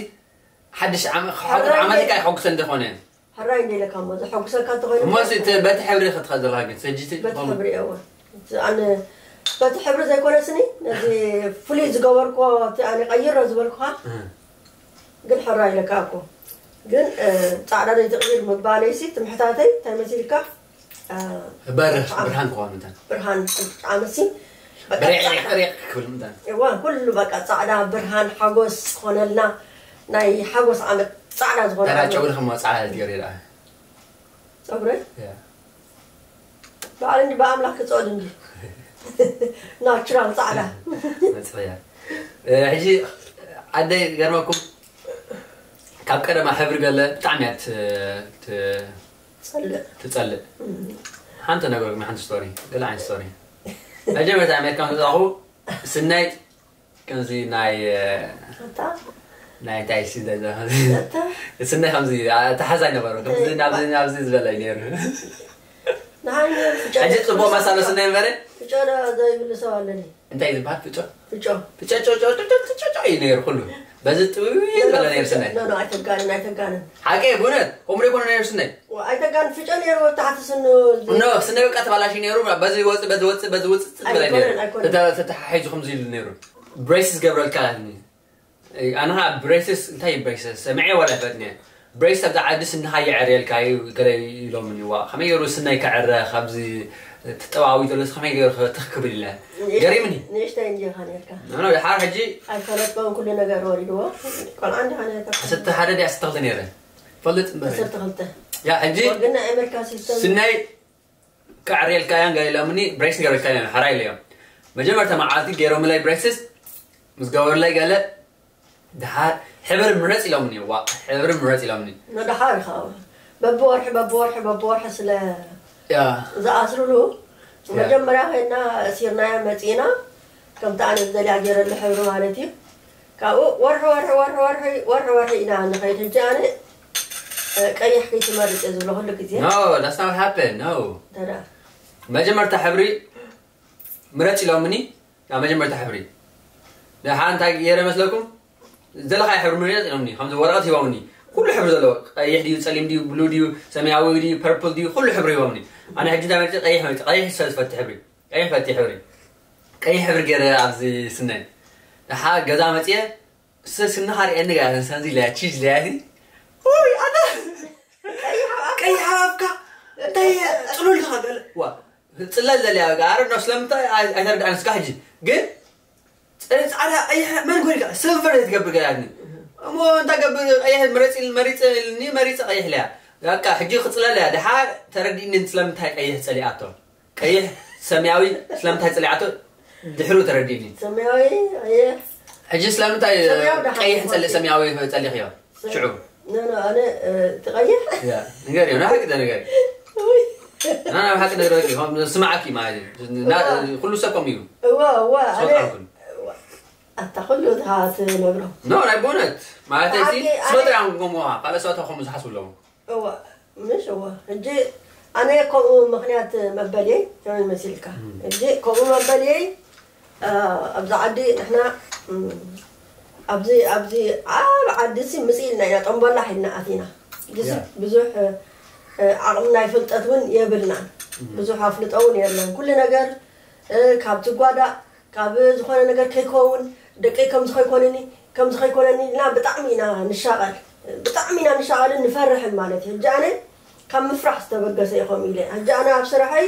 ሓድሽ ዓመት ዓመት ካ ይሐጉሰ እንተኾነ ሕራይ እንደ ኢለካ እሞ ዘሐጉሰካ እንተኾይኑ እሞ ሲ እቲ በቲ ሕብሪ ክትኸ ዘለካ ግን ሰጅቲ በቲ ሕብሪ እወ ኣነ በቲ ሕብሪ ዘይኮነ ስኒ ነዚ ፍሉይ ዝገበርኩዎ እቲ ኣነ ቀይሮ ዝበልኩኻ ግን ሕራይ ኢለካ እኮ ግን ጻዕዳ ዘይትቕይር ምባለይሲ ትምሕታተይ እንታይ መሲልካ በርህ ብርሃን ክኾን ምንታን ብርሃን ዓመሲ ሪቕ ሪቕ ክብል ምንታን እዋ ኩሉ በቃ ጻዕዳ ብርሃን ሓጎስ ክኾነልና ናይ ሓጎስ ዓመት ጻዕዳ ዝኾነ ተራ ዓመት። ጨጉሪ ከም ወጻ ገይሩ ይረኣ ጸጉሪ በዓል እንዲ ብኣምላኽ ክጸሉ እንዲ ናቹራል ጻዕዳ መጽያ ሕጂ ኣደይ ገርመኩም ካብ ቀደማ ሕብሪ ገለ ብጣዕሚ እያ ት- ት- ጸልእ ትጸልእ ሓንቲ ነገር ግን ሓንቲ ስቶሪ ገለ ዓይነት ስቶሪ መጀመርታ ኣሜሪካ ምዛኹ ስናይ ከምዚ ናይ ኣታ ናይ እንታይ ሲ ኣታ ስናይ ከምዚ ተሓዛይ ነበሩ ከምዚ ናብዚ ናብዚ ዝበለ እዩ ነይሩ ንሓይ ፍጮ ሕጂ ጽቡቅ መሳሎ ስናይ ነበረ ፍጮ ዘይብሉ ሰብ ኣለኒ እንታይ ዝበሃል ፍጮ ፍጮ ፍጨጨጨጨጨጨ እዩ ነይሩ ኩሉ በዚ ጥውይ ዝበለ ነይሩ ስናይ ኖ ኖ ኣይተጋንን ኣይተጋንን ሓቂ ብእውነት ከምኡ ይኮነ ነይሩ ስናይ ኣይተጋን ፍጮ ነይሩ ኣብ ታሕቲ ስኑ ኖ ስናይ በቃ ተባላሽ ነይሩ በዚ ወፅ በዚ ወፅ በዚ ውፅፅ ዝበለ ነይሩ ኣይኮነን ኣይኮነን ተታሒዙ ከምዚ ኢሉ ነይሩ ብሬስ ዝገብረልካ ኣነ ከዓ ብሬስስ እንታይ እዩ ብሬስስ ሰሚዐ ዋላ ይፈጥኒ ብሬስ ኣብዚ ዓዲ ስንኻ የዕርየልካ እዩ ገለ ኢሎምኒ ዋ ከመይ ገይሩ ስናይ ከዕረ ካብዚ ተጠዋዊ ዘሎ ከመይ ገይሩ ትኽ ክብል ኢለ ገሪምኒ ንእሽተይ እንዲኻ ነርካ ኖ ድሓር ሕጂ ኣይፈለጥኮን ኩሉ ነገር ወሪድዎ ቆልዓ እንዲኻ ነርካ ዓሰርተ ሓደ ድያ ዓሰርተ ክልተ ነይረ ፈልጥ እምበር ዓሰርተ ክልተ ያ ሕጂ ወርግና ኣሜሪካ ሲስተም ስናይ ከዕርየልካ እያን ገለ ኢሎምኒ ብሬስ ገይረልካ እዮም ሓራ ኢለዮም መጀመርታ መዓልቲ ገይሮምለይ ብሬስስ ምስ ገበሩለይ ገለ ድሓር ሕብሪ ምረጽ ኢሎምኒ። ዋ፣ ሕብሪ ምረጽ ኢሎምኒ። ንድሓር ኢኻ በብወርሒ በብወርሒ በብወርሒ ስለ ያ ዝኣስርሉ መጀመርያ ኮይና እሲርናያ መፂና ከምቲ ኣነ ዝደልያ ገይረሉ ሕብሪ ማለት እዩ። ካብኡ ወርሒ ወርሒ ወርሒ ወርሒ ወርሒ ወርሒ ኢና ንኸይድ። ሕጂ ኣነ ቀይሕ ከይትመርፅ እየ ዝብሎ ኩሉ ግዜ። No, that's not happen. No. ተዳ መጀመርታ ሕብሪ ምረጽ ኢሎምኒ። ያ መጀመርታ ሕብሪ። ደሓ እንታይ ገይረ መስለኩም? ዘለካ ሕብሪ ምረጽ ኢሎምኒ። ከምዚ ወረቐት ሂቦምኒ። ኩሉ ሕብሪ ዘለዎ፣ ቀይሕ ድዩ፣ ጸሊም ድዩ፣ ብሉ ድዩ፣ ሰማያዊ ድዩ፣ ፐርፕል ድዩ፣ ኩሉ ሕብሪ ሂቦምኒ። ኣነ ሕጂ እንታይ መርጸ? ቀይሕ መርጸ። ቀይሕ ሰ ዝፈቲ ሕብሪ። ቀይሕ ፈቲ ሕብሪ። ቀይሕ ሕብሪ ገይረ ኣብዚ ስነይ። ደሓ ገዛ መጽየ፣ ስ-፣ ስንኻ ርእየኒ ጋር ሰንዚ ለያ፣ ቺዝ ለያ ሲ። ኦይ፣ ኣነ ቀይሕ ሓባብካ እንታይ ጽሉል ኢኻ ገለ። ዋ፣ ጽለል ዘልያ በቃ። ኣረ፣ ኖ፣ ስለምንታይ ኣይ-፣ ኣይተረድኣን እስካ ሕጂ። ግን ጸ-፣ ጻዕዳ፣ ቀይሕ፣ መን ኮይንካ? ስልቨር ትገብር ገላኒ። እሞ እንታይ ገብር? ቀይሕ መረጽ ኢል-፣ መሪጽ ኢልኒ፣ መሪጽ ቀይሕ ለያ። በቃ፣ ሕጂ ክጽለል እያ። ደሓ ተረዲእኒ ስለምንታይ ቀይሕ ጸሊኣቶ። ቀይሕ፣ ሰማያዊ ስለምንታይ ጸሊኣቶ ድሕሩ ተረዲእኒ። ሰማያዊ፣ ቀይሕ። ሕጂ ስለምንታይ ሰማያዊ ደሓን ቀይሕ ይኾን? ጸሊ-፣ ሰማያዊ ጸሊኽዮ? ሽዑ። ኖ፣ ኖ፣ ኣነ፣ እ፣ ትቐይሕ? ያ፣ ንገርዮ፣ ንሓቂ ንገር። ውይ። ና፣ ናብ ሓቂ ንገር፣ ከም ስማዓኪ ማለት እዩ። ና፣ እዋ። ኩሉ ሰብ ከምኡ እዩ። እዋ፣ እዋ፣ ኣነ፣ ሶት ኣልኩን። እዋ። ኣታ ኩሉ እታ ትነግሮ። ኖ፣ ናይ ብእውነት። ማለት፣ ሓቂ፣ ሲ-፣ ኣነ ስመጥር እዮም ከምኡ፣ ካልእ ሰባት ከምኡ ዝሓስቡ ኣለዉ። እዋ፣ ምሽ፣ እዋ። ሕጂ ኣነ ከምኡ ምኽንያት መበልየይ ከመይ መሲልካ? እም። ሕጂ ከምኡ መበልየይ፣ እ፣ ኣብዚ ዓዲ ንሕና፣ እም፣ ኣብዚ፣ ኣብዚ ዓብ ዓዲ ሲ ምጽእ ኢልና ኢና፣ ጠምበላ ሒድና ኣቲና። እዚ ሲ ያ። ብዙሕ፣ እ፣ ዓቕሚ ናይ ፍልጠት እውን የብልናን። እም። ብዙሕ ኣፍልጦ እውን የለን። ኩሉ ነገር፣ እ፣ ካብ ትጓዳእ፣ ካብ ዝኾነ ነገር ከይከውን፣ ደቀይ ከምዚ ከይኮነኒ፣ ከምዚ ከይኮነኒ ኢልና ብጣዕሚ ኢና ንሻቐል። ብጣዕሚ ኢና ንሻቐልን ንፈርሕን ማለት እዩ። ሕጂ ኣነ ካብ ምፍራሕ ዝተበገሰ እዩ ከምኡ ኢለ። ሕጂ ኣነ ኣብ ስራሐይ፣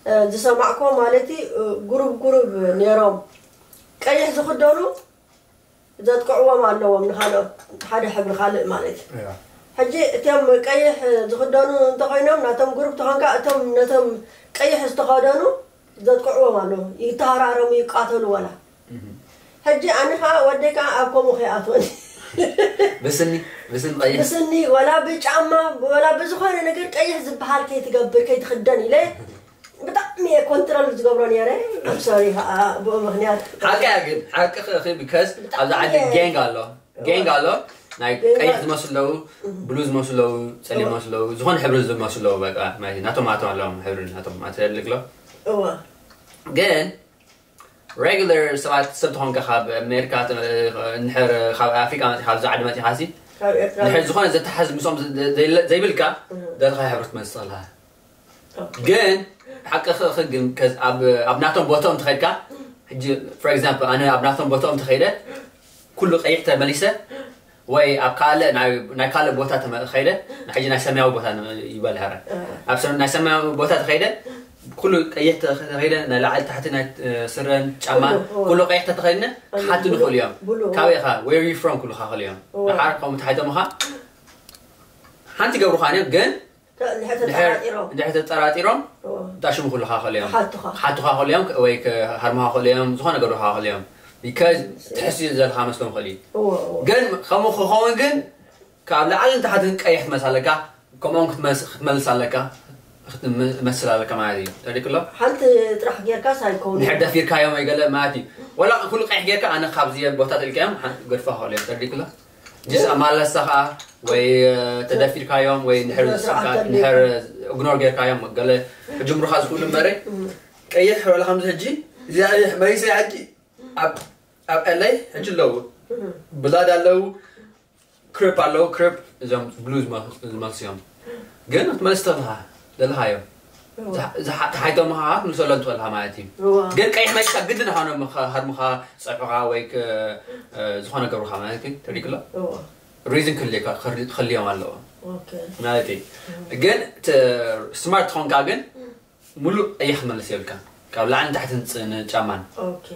እ፣ ዝሰማዕኮ ማለት እዩ፣ እ፣ ጉሩብ ጉሩብ ነይሮም። ቀይሕ ዝኽደኑ ዘጥቅዕዎም ኣለዎም ንኻልኦት፣ ሓደ ሕብሪ ካልእ ማለት እዩ። ያ። ሕጂ እቲኦም ቀይሕ ዝኽደኑ እንተኾይኖም፣ ናቶም ጉሩብ ተኾንካ፣ እቶም ነቶም ቀይሕ ዝተኸደኑ ዘጥቅዕዎም ኣለዉ። ይተሃራረሙ፣ ይቃተሉ ወላ። እህ። ሕጂ ኣነ ኸዓ ወደይ ከዓ ኣብ ከምኡ ከይኣትወኒ። ብስኒ፣ ብስኒ ቀይሕ። ብስኒ፣ ወላ ብጫማ፣ ወላ ብዝኾነ ነገር ቀይሕ ዝበሃል ከይትገብር፣ ከይትኽደን ኢለ ብጣዕሚ እየ ኮንትሮል ዝገብሮ ነይረ። ኣም ሶሪ ከዓ ብኡ ምኽንያት። ሓቂ እያ ግን፣ ሓቂ ኸ-፣ ኸ-፣ ቢካዝ ብጣዕሚ ኣብዚ ዓዲ እየ። ጋንግ ኣሎ። ጋንግ ኣሎ። ናይ ጋንግ ቀይሕ ኣሎ። ዝመስሉ ኣለዉ፣ እህ። ብሉ ዝመስሉ ኣለዉ፣ ጸሊም እዋ። ዝመስሉ ኣለዉ፣ ዝኾነ ሕብሪ ዝመስሉ ኣለዉ፣ በቃ፣ ማለት ናቶም ኣቶም ኣለዎም፣ ሕብሪ ናቶም፣ ማለት የድልግሎ። እዋ። ግን ሬጉለር ሰባት፣ ሰብ ተኾንካ ካብ ኣሜሪካ፣ ተ-፣ እንድሕር ካብ ኣፍሪቃ መጺኻ፣ ኣብዚ ዓዲ መጺኻ ሲ፣ ካብ ኤርትራ እንድሕር ዝኾነ ዘተሓዝ ምስኦም ዘ-፣ ዘ-፣ ዘይብልካ፣ እህ። ደርኻ ሕብሪ ትመስል ኣለኻ። ኦኬ። ግን ሓቂ ኸ-፣ ኸ-፣ ግን ከዝ-፣ ኣብ፣ ኣብ ናቶም ቦታኦም ተኸድካ፣ ሕጂ፣ ፎር ኤግዛምፕል፣ ኣነ ኣብ ናቶም ቦታኦም ተኸይደ፣ ኩሉ ቀይሕ ተመሊሰ፣ ወይ ኣብ ካልእ ናይ፣ ናይ ካልእ ቦታ ተመ-፣ ኸይደ፣ ሕጂ ናይ ሰማያዊ ቦታ ን-፣ ይበል ሃረ። እ። ኣብ ሰም-፣ ናይ ሰማያዊ ቦታ ተኸይደ፣ ኩሉ ቀይሕ ተ-፣ ተኸይደ፣ ናይ ላዕሊ ታሕቲ ናይ፣ እ፣ ስረን ጫማን፣ ኩሉ፣ እ። ኩሉ ቀይሕ ተተኸይድነ፣ ኣነ ክሓቱ ብሉ-፣ ንኽእሉ እዮም። ብሉ፣ እ። ካበይ ኢኻ? Where you from? ኩሉ ክሓኽሉ እዮም። እወ። ደሓር ከምኡ ተሓይቶምኻ፣ ሓንቲ ይገብሩኻ እዮም፣ ግን ተ-፣ እንድሕር ድሕር-፣ ተጠራጢሮም። እንድሕር ተጠራጢሮም፣ እዎ። እንታይ ሽሙ ክብሉኻ ይኽእሉ እዮም? ክሓቱኻ። ክሓቱኻ ይኽእሉ እዮም፣ ወይ ክሃርሙኻ ይኽእሉ እዮም፣ ዝኾነ ክገብሩኻ ይኽእሉ እዮም። ቢካዝ ትሕሲ ዘለካ መስሎም ይኽእል እዩ። እዎ፣ እዎ። ግን ከምኡ ክኸውን ግን ካብ ላዕልን ታሕትን ቀይሕ ክትመልስ ኣለካ፣ ከምኦም ክትመልስ፣ ክትመልስ ኣለካ፣ ክትመስል ኣለካ ማለት እዩ። ተረዲእክሎ? ሓንቲ ጥራሕ ጌርካስ ኣይከውንን። እንድሕር ደፊርካዮም ወይ ገለ ማለት እዩ። ወላ ኩሉ ቀይሕ ጌርካ ኣነ ካብዚ ቦታ ተልካዮም ሓ-፣ ገድፋ ይኽእሉ እዮም። ተረዲእክሎ? ጅስ ኣማለሳ ኸዓ ወይ፣ እ፣ ተደፊርካዮም ወይ እንድሕር ስነ ስርዓት ስካ-፣ ተድልዩ። እንድሕር እግኖር ጌርካዮም ገለ ክጅምሩኻ ዝኽእሉ እምበረ፣ እም። ቀይሕ ወላ ከምዚ ሕጂ፣ እዚ ቀይሕ መሪሰ ሕጂ ኣብ፣ ኣብ ኤለይ ሕጂ ኣለዉ። እም። ብላድ ኣለዉ፣ ክሪፕ ኣለዉ፣ ክሪፕ እዞም ብሉ ዝመ-፣ ዝመልሱ እዮም። ግን ክትመልስ ትኽእል ኢኻ፣ ዘለኻዮ። እዋ። ዝሓ-፣ ዝሓ-፣ ተሓይቶምኻ ክትምልሰሎም ትኽእል ኢኻ ማለት እዩ። እዋ። ግን ቀይሕ መሪስካ ግድን ሃኖም ሃርሙኻ፣ ጸብሑኻ ወይ ክ-፣ እ፣ ዝኾነ ገብሩኻ ማለት እዩ። ተሪክሎ? እዋ። ሪዝን ክልካ-፣ ክር-፣ ክልዮም ኣለዎ። ኦኬ። ማለት እዩ። እም። ግን ት-፣ ስማርት ትኾንካ ግን እም። ሙሉእ ቀይሕ ክትመልስ የብልካ። ካብ ላዕልን ታሕትን ጽ-፣ ንጫማን። ኦኬ።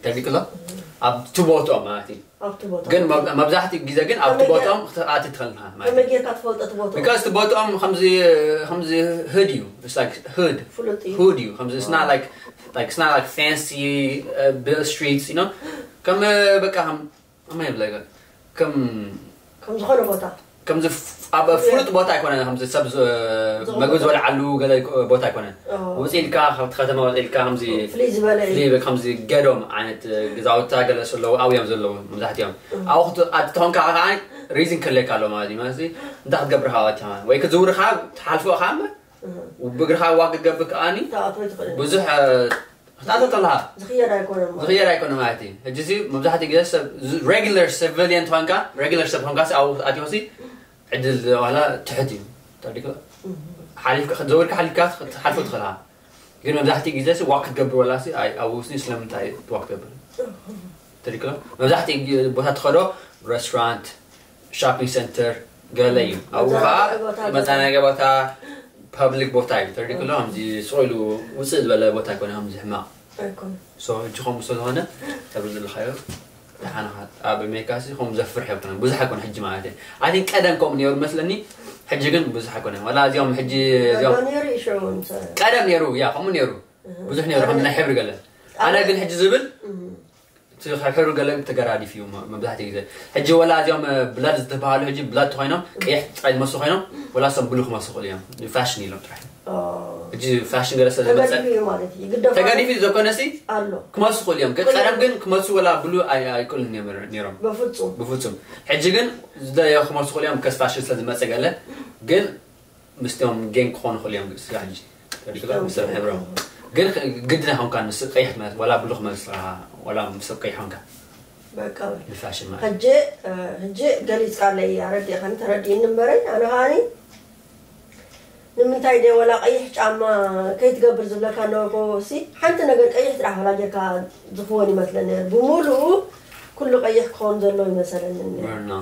ተሪክሎ? እም። ኣብ ትቦትኦም ማለት እዩ። ኣብቲ ቦታ። ግን መብ-፣ መብዛሕትኡ ግዜ ግን ኣብቲ ከመይ ጌር-፣ ቦታኦም ክትኣቲ ትኽእል ኢኻ ማለት ከመይ እዩ። ጌርካ ትፈልጦ እቲ ቦታኦም? ቢካዝ እቲ ቦታኦም ከምዚ፣ ከምዚ ሁድ እዩ። It's like hood። ፍሉጥ እዩ። ሁድ እዩ። ከምዚ it's not like፣ like, it's not like fancy, uh, built streets, you know? ከም፣ በቃ ከም ከመይ ይብለካ ከም ከም ዝኾነ ቦታ ከምዚ ፍ- ኣብ ፍሉጥ ቦታ ኣይኮነን። ከምዚ ሰብ ዝ- መግቢ ዝበልዓሉ ገለ ይኮ- ቦታ ኣይኮነን። ውፅእ ኢልካ ካብቲ ከተማ ወፅእ ኢልካ ከምዚ ፍልይ ዝበለ እዩ ፍልይ ይብል። ከምዚ ገዶም ዓይነት ገዛውታ ገለ ስለዉ ኣብዮም ዘለዉ መብዛሕትኦም ኣብኡ ክት- ኣትተኾንካ ከዓ ሪዝን ክህለካ ኣሎ ማለት እዩ። ማለት እንታይ ክትገብር ካባትካ ማለት ወይ ክትዝውርካ ትሓልፎ ከዓ እምበር ብእግርካ ዋክ ክትገብር ከዓኒ ተኣትወ ትኽእል ብዙሕ ክትኣቶ ከለካ ዝኽየድ ኣይኮነን ማለት ዝኽየድ ኣይኮነ ማለት እዩ። ሕጂ እዚ መብዛሕትኡ ግዜ ሰብ ሬጉለር ሲቪሊየን ትኾንካ ሬጉለር ሰብ ትኾንካ ኣብኡ ክትኣትዮ ሲ ዕድል ዋላ ትሕት እዩ። ተረዲእካ ሓሊፍካ ክትዘውርካ ሓሊፍካ ክትሓልፎ ትኽእልካ ግን መብዛሕትኡ ግዜ ሲ ዋክ ክትገብር ወላ ሲ ኣይ- ኣብኡ ሲ ስለምንታይ ዋክ ትገብር ተረዲእካ መብዛሕትኡ ግዜ ቦታ ትኸዶ ሬስቶራንት ሾፒንግ ሰንተር ገለ እዩ። ኣብኡ ከዓ መዘናገ ቦታ ፓብሊክ ቦታ እዩ። ተረዲእካ ከምዚ ስቕ ኢሉ ውፅእ ዝበለ ቦታ ኣይኮነ ከምዚ ሕማቕ ኣይኮነ ሶ ሕጂ ከምኡ ስለዝኾነ ተብሪ ዘለካዮ ደሓንኻ ኣብ ኣሜሪካ ሲ ከምኡ ዘፍርሕ ኣይኮነ ብዙሕ ኣይኮነ ሕጂ ማለት እዩ። ኣይ ቲንክ ቀደም ከምኡ ነይሩ መስለኒ። ሕጂ ግን ብዙሕ ኣይኮነ ዋላ እዚኦም ሕጂ እዚኦም ነሩ ይሽዑ እንተ ቀደም ነይሩ ያ ከምኡ ነይሩ ብዙሕ ነይሩ ከም ናይ ሕብሪ ገለ ኣነ ግን ሕጂ ዝብል እቲ ካብ ሕብሪ ገለ ተገራዲፍ እዩ መ- መብዛሕትኡ ግዜ ሕጂ ወላ እዚኦም ብላድ ዝተባሃሉ ሕጂ ብላድ ተኮይኖም ቀይሕ ጥራይ ዝመስሉ ኮይኖም ወላ እሶም ብሉ ክመስሉ ክእሉ እዮም ፋሽን ኢሎም ጥራሕ ሕጂ ፋሽን ገለ ስለ ዝመፀ ተገዲፉ እዩ ማለት እዩ ግደፋ ተገዲፉ እዩ ዘኮነሲ ኣሎ ክመልሱ ክእሉ እዮም ግን ቀደም ግን ክመልሱ ወላ ብሉ ኣይ- ኣይክእሉን እዮም ነይሮም በፍጹም ብፍጹም ሕጂ ግን ዝደለዮ ክመልሱ ክእሉ እዮም ከስ ፋሽን ስለ ዝመፀ ገለ ግን ምስቶም ጌን ክኾኑ ክእሉ እዮም ስጋ ሕጂ ተሪክሎ ምስቶም ሕብሮም ግን ግድና ኾንካ ምስ ቀይሕ ትመልስ ዋላ ብሉ ክመልስ ከለኻ ዋላ ምስ ቀይሕ ኾንካ በቃ ብፋሽን ማለት ሕጂ ሕጂ ገሊፅካለይ ኣረዲእኻኒ ተረዲእኒ እምበረይ ኣነ ከዓኒ ንምንታይ ደ ወላ ቀይሕ ጫማ ከይትገብር ዝብለካ ነበርኮ ሲ ሓንቲ ነገር ቀይሕ ጥራሕ ወላ ጌርካ ዝኽወን ይመስለኒ ነይሩ ብምሉኡ ኩሉ ቀይሕ ክኸውን ዘለዎ ይመሰለኒ ነይሩ። Burn now.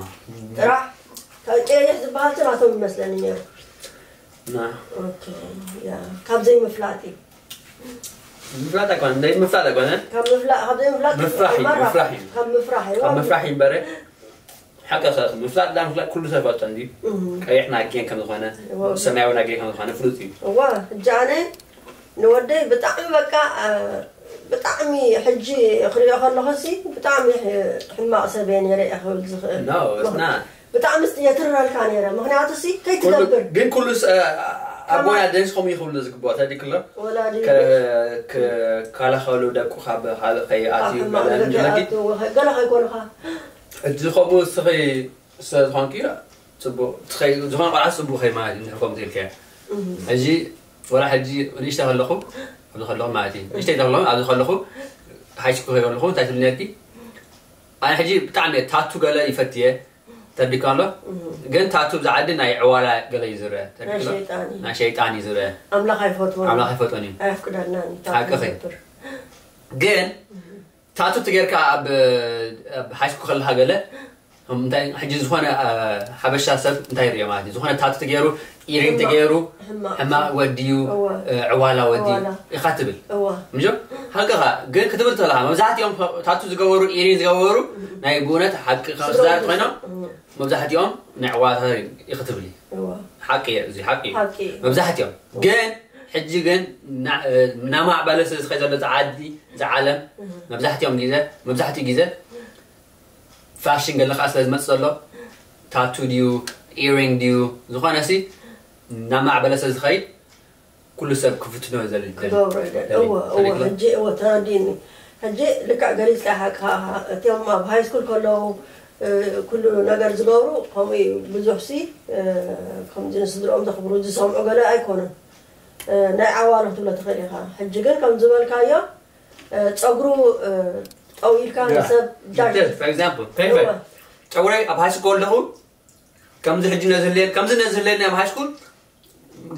ጥራሕ ካብ ቀይሕ ዝበሃል ሲ ናቶም ይመስለኒ ነይሩ ና ኦኬ፣ ያ፣ ካብ ዘይምፍላጥ እዩ ምፍላጥ ኣይኮነ እንደ ምፍላጥ ኣይኮነ ካብ ምፍላጥ ካብ ዘይምፍላጥ ምፍራሕ እዩ፣ መራ- ምፍራሕ እዩ። ካብ ምፍራሕ እዩ ካብ ምፍራሕ እዩ እምበረ ሓቂ ከ ምፍላጥ ዳ ምፍላጥ ኩሉ ሰብ ፈልጦ እንዲ እም፣ ቀይሕና ጌን ከም ዝኾነ እዎ። ሰማያዊና ጌን ከም ዝኾነ ፍሉጥ እዩ። እዋ ሕጂ ኣነ ንወደይ ብጣዕሚ በቃ አ፣ ብጣዕሚ ሕጂ ክሪኦ ከለኹ ሲ ብጣዕሚ ሕ- ሕማቕ ሰብ እየ ነይረ እየ ክብል ዝኽእል No, it's not. ብጣዕሚ ስ- የትርረልካ ነይረ ምክንያቱ ሲ ከይትገብር ግን ኩሉ ኣቦና ደንስ ከምኡ ይኽብሉ ዝግባኦ ተዲክሎ ወላዲ ካላኸሉ ደቁ ካብ ካልእ ከይኣትዩ ሕማቕ ነገር ገለጊ ከይኣትዎ ገለ ከይኮንኻ ሕጂ ከምኡ እስኺ ስለዝኾንኪ ፅቡቅ ትኸይ ዝኾነ ቆልዓ ፅቡቅ ከይ ማለት እዩ ከምኡ ትልከ ሕጂ ወላ ሕጂ ንእሽተ ከለኹ ኣብዚ ከለኹ ማለት እዩ ንእሽተ ከለኹ ኣብዚ ከለኹ ሃይስኩል ከለኹ እንታይ ትብል ነርኪ ኣነ ሕጂ ብጣዕሚ እየ ታቱ ገለ ይፈትየ ተርዲካ ኣሎ ግን ታቱ ኣብዚ ዓዲ ናይ ዕዋላ ገለ እዩ ዝረአ ተርዲካ ኣሎ ሸይጣን እዩ ናይ ሸይጣን እዩ ዝረአ ኣምላኽ ኣይፈትዎ ኣምላኽ ኣይፈጦን እዩ ኣየፍቅደልናን እዩ ሓቅኺ። ዝገብር ግን ታቱ ትጌርካ ኣብ ኣብ ሃይስኩል ከለካ ገለ እንታይ ሕጂ ዝኾነ ሓበሻ ሰብ እንታይ ይሪኦ ማለት እዩ ዝኾነ ታቱ ትገይሩ ኢሪን ትገይሩ ሕማቕ ሕማቕ ወዲዩ እወ። ዕዋላ ወዲዩ ዕዋላ። ኢኻ ትብል እዋ ምጆ ሓቅኻ ግን ክትብል ተለኻ መብዛሕትኦም ታቱ ዝገበሩ ኢሪን ዝገበሩ ናይ ብእውነት ሓቂ ክዛረብ ኮይኖም መብዛሕትኦም ናይ ዕዋላ ኢኽትብል እዩ እዋ ሓቂ እዩ እዚ ሓቂ እዩ ሓቂ እዩ። መብዛሕትኦም ግን ሕጂ ግን ናማዕበለ ስለ ዝኸይ ዘሎ ዝዓዲ ዝዓለም መብዛሕትኦም ግዜ መብዛሕትኡ ግዜ ፋሽን ገለ ከዓ ስለ ዝመፅእ ዘሎ ታቱ ድዩ ኢሪንግ ድዩ ዝኾነ ሲ ናማዕበለ ስለ ዝኸይድ ኩሉ ሰብ ክፍትኖ ዘል ክገብሮ ይደል እወ እወ ሕጂ እወ ተረዲኒ ሕጂ ልክዕ ገሊፅካ ሓቅኻ እቲኦም ኣብ ሃይ ስኩል ከለዉ ኩሉ ነገር ዝገብሩ ከምኡ እዩ ብዙሕ ሲ ከምዚ ንስድርኦም ዘኽብሩ ዝሰምዑ ገለ ኣይኮኑን ናይ ዓዋሉ ክትብሎ ትኽእል ኢኻ ሕጂ ግን ከም ዝበልካዮ ፀጉሩ ጠው ኢልካ ንሰብ ጃጅ ጨጉረይ ኣብ ሃይ ስኩል ኣለኹ ከምዚ ሕጂ ነዝህለየን ከምዚ ነዝህለየን ኣብ ሃይ ስኩል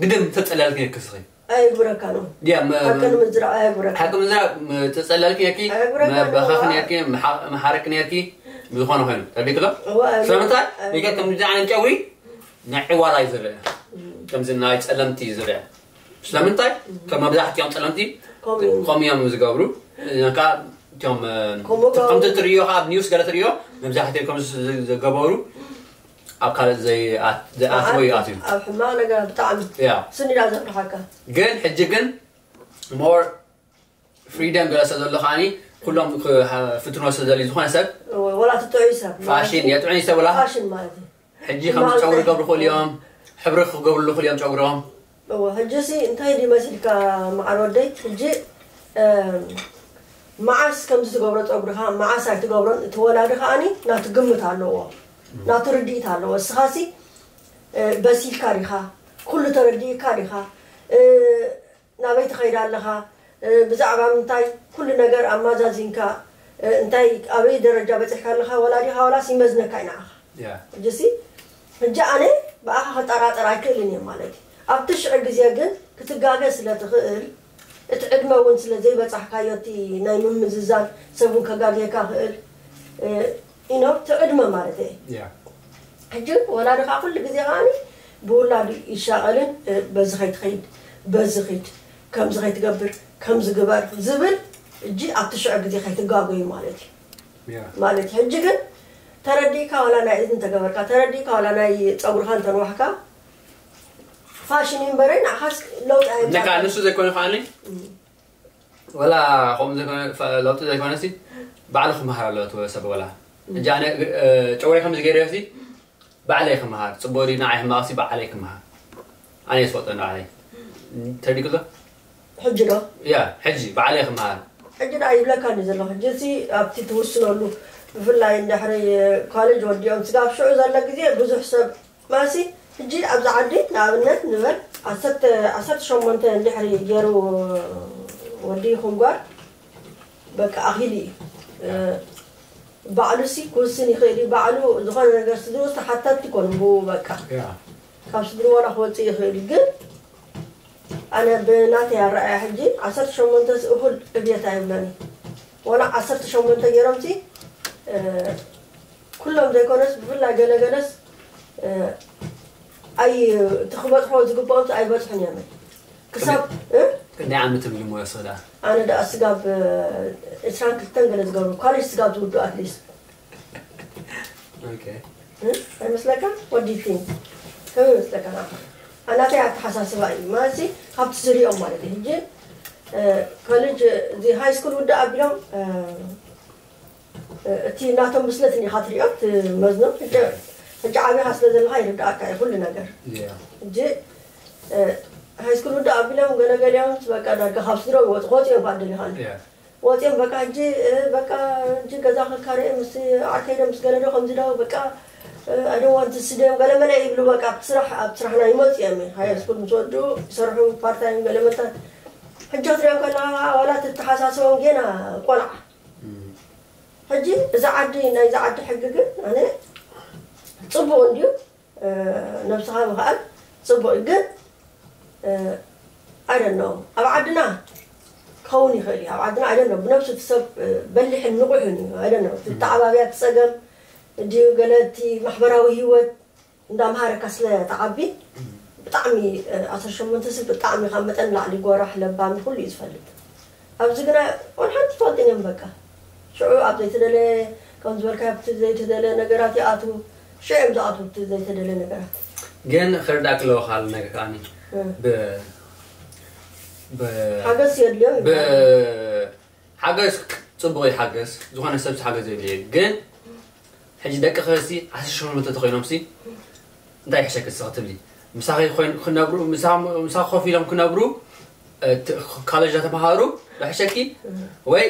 ግድም ተፀላልክ ነኪ ስኺ ኣይግብረካ ነው ያ መ- ሓቂ ንምዝራብ ኣይግብረካ ሓቂ ምዝራብ ተፀላልክ ነኪ ኣይግብረካ መባኻኽ ነኪ መሓረክ ነኪ ዝኾነ ኮይኑ ተዲክሎ እዋ ኣይግብረካ ስለምንታይ ሚካ ከምዚ ዓይነት ጨጉሪ ናይ ዕዋላ እዩ ዝርአ ከምዚ ናይ ፀለምቲ እዩ ዝርአ ስለምንታይ ከም መብዛሕትኦም ፀለምቲ ከምኡ እዩ። ከምኡ እዮም ዝገብሩ ካ እቶም ከምኡ ገ- ከምቲ ትርእዮ ከዓ ኣብ ኒውስ ገለ ትርእዮ መብዛሕትኦም ከም ዝገበሩ ኣብ ካልእ ዘይኣት- ዘይኣትዎ ይኣትዩ ኣብ ሕማቕ ነገር ብጣዕሚ ያ ስኒዳ ዘፍርሓካ ግን ሕጂ ግን ሞር ፍሪደም ገለ ስለ ዘሎ ከዓኒ ኩሎም ክፍትኖ ስለ ዝደልዩ ዝኾነ ሰብ ወላ እቲ ጥዑይ ሰብ ፋሽን የጥዑይ ሰብ ወላ ፋሽን ማለት እዩ። ሕጂ ከም ጸጉሪ ክገብሩ ክእሉ እዮም፣ ሕብሪ ክገብርሉ ክእሉ እዮም ጸጉሮም። እወ ሕጂ ሲ እንታይ ድዩ መሲልካ መዓር ወደይ? ሕጂ እም፣ መዓስ ከምዚ ትገብሮ ጸጉርኻ መዓስ ኣይትገብሮን፣ እቲ ወላዲ ከዓኒ ናቱ ግምት ኣለዎ፣ ናቱ ርድኢት ኣለዎ። እስኻ ሲ እ፣ በሲልካ ዲኻ? ኩሉ ተረዲእካ ዲኻ? እ፣ ናበይ ትኸይድ ኣለኻ? እ፣ ብዛዕባ ምንታይ ኩሉ ነገር ኣማዛዚንካ እ፣ እንታይ ኣበይ ደረጃ በፂሕካ ኣለኻ? ወላዲኻ ዋላስ ይመዝነካ እዩ ንዓኻ። ያ ሕጂ ሲ ሕጂ ኣነ ብኣኻ ክጠራጠር ኣይክእልን እየ ማለት እዩ። ኣብቲ ሽዑ ግዜ ግን ክትጋገ ስለ ትኽእል እቲ ዕድመ እውን ስለ ዘይበፃሕካዮ እቲ ናይ ምምዝዛን ሰብ እውን ከጋግየካ ክእል ኢኖ እቲ ዕድመ ማለት እየ። ያ ሕጂ ወላዲ ከዓ ኩሉ ግዜ ከዓኒ ብውላዱ ይሻቐልን እ፣ በዚ ከይትኸይድ በዚ ኺድ ከምዚ ከይትገብር ከምዚ ግበር ዝብል እጂ ኣብቲ ሽዑ ግዜ ከይትጋገዩ ማለት እዩ። ያ ማለት እዩ። ሕጂ ግን ተረዲእካ ዋላ ናይ እዝኒ ተገበርካ ተረዲእካ ዋላ ናይ ፀጉርካ እንተንዋሕካ ፋሽን እዩ እምበረይ ንዓኻስ ለውጢ ነካ ኣይምፃእካን። ንሱ ዘይኮነ ከዓኒ ወላ ከምኡ ዘይኮነ ፈ- ለውጢ ዘይኮነ ሲ ባዕሉ ክመሃር ኣለዎ እቲ ሰብ ወላ እጃነ ጨውሬ ከምዚ ገይረ ሲ ባዕለይ ክመሃር ጽቡቅ ዲ ንዓይ ሕማቅ ሲ ባዕለይ ክመሃር ኣነ ስፈልጦ ንባዕለይ ተዲግሎ ሕጂ ዶ ያ ሕጂ ባዕለይ ክመሃር ሕጂ ደኣ ይብለካ እንዲ ዘለኹ ሕጂ ሲ ኣብቲ ትውስነሉ ብፍላይ እንድሕሪ ኮሌጅ ወዲኦም ስጋብ ሽዑ ዘሎ ግዜ ብዙሕ ሰብ ማሲ ሕጂ ኣብዚ ዓዲ ንኣብነት ንበል ዓሰርተ ዓሰርተ ሸሞንተ እንድሕሪ ገይሩ ወዲ ይኹን ጓል በቃ ኣኺሉ እዩ እ፣ ባዕሉ ሲ ክውስን ይኽእል እዩ ባዕሉ ዝኾነ ነገር ስድሩ ተሓታቲ ኮኑ ብኡ በቃ ያ ካብ ስድሪ ዋላ ክወፅእ ይኽእል እዩ ግን ኣነ ብናተይ ኣረኣያ ሕጂ ዓሰርተ ሸሞንተ እኹል ዕብየት ኣይብለኒ ዋላ ዓሰርተ ሸሞንተ ገይሮም ሲ እ፣ ኩሎም ዘይኮነስ ብፍላይ ገለገለስ እ፣ ኣይ እቲ ክበፅሖ ዝግብኦም ኣይበፅሑን እዮም ክሳብ እ? ክንደይ ዓመት ትብሊ እሞ ስዳ ኣነ ደኣ ስጋብ እ፣ ዕስራን ክልተን ገለ ዝገብሩ ኮሌጅ ስጋብ ዝውዱ ኣትሊስት ኦኬ እ? ኣይመስለካ ወዲፊን ከመይ ይመስለካ ንዓኻ? ኣናተይ ኣተሓሳስባ እዩ ማለት ካብቲ ዝሪኦም ማለት እዩ ሕጂ እ፣ ኮሌጅ እዚ ሃይ ስኩል ውዳእ ኣቢሎም እ፣ እ፣ እቲ ናቶም ብስለት እኒኻ ትሪኦ እቲ መዝኖም ሕጂ ሕጂ ዓብኻ ስለ ዘለኻ ይርዳእካ እዩ ኩሉ ነገር ያ ሕጂ እ፣ ሃይ ስኩል ውዳእ ኣቢሎም ገለገሊኦም በቃ ዳርጋ ካብ ስድሮ ይወፁ ክወፁ እዮም ኳ ደሊኻ ያ ወፂኦም በቃ ሕጂ እ፣ በቃ ሕጂ ገዛ ክካረ ምስ ዓርከይ ዶ ምስ ገለ ዶ ከምዚ ዶ በቃ ኣደዋን ትስደዮም ገለ መለ ይብሉ በቃ ኣብቲ ስራሕ ኣብ ስራሕና ይመፁ እዮም ሃይ ስኩል ምስ ወዱ ይሰርሑ ፓርታይም ገለ መታ ሕጂ ክትሪኦም ከለካ ዋላ ትተሓሳስቦም ጌና ቆልዓ ሕጂ እዚ ዓዲ ናይዚ ዓዲ ሕጊ ግን ኣነ ፅቡቅ እንድዩ እ፣ ነብስኻ ምኽኣል ፅቡቅ እዩ ግን ኣይደኖ ኣብ ዓድና ክኸውን ይኽእል እዩ ኣብ ዓድና ኣይደኖ ብነብሱ እቲ ሰብ እ፣ በሊሕን ንቑሕን እዩ ኣይደኖ እቲ ተዓባብያ እቲ ፀገም ድዩ ገለ እቲ ማሕበራዊ ህይወት እንዳምሃረካ ስለ ተዓቢ ብጣዕሚ እ፣ ዓሰርተ ሸሞንተ ሰብ ብጣዕሚ ካብ መጠን ላዕሊ ጎራሕ ለባሚ ኩሉ እዩ ዝፈልጥ ኣብዚ ግና ወላ ሓንቲ ይፈልጥን እዮም በቃ ሽዑ ኣብ ዘይተደለ ከም ዝበልካ ኣብቲ ዘይተደለ ነገራት ይኣትዉ ሽዑ እዮም ዝኣትዉ ኣብቲ ዘይተደለ ነገራት ግን ክርዳእ ክለዎ ካል ነገር ከዓኒ እ፣ ብ ብ ሓገዝ የድልዮም ብ ይበሃል። ሓገዝ ጽቡቕ እዩ ሓገዝ ዝኾነ ሰብ ሓገዝ የድልዮ ግን ሕጂ ደቂ ኸሲ ዓሰርተ ሸሞንተ ተኾይኖም ሲ እንታይ ሕሸኪ ንስኺ ትብሊ ምሳኺ ኮይን ክነብሩ ምሳ ምሳ ኮፍ ኢሎም ክነብሩ እቲ ኮሌጅ ተመሃሩ ዶ ሕሸኪ ወይ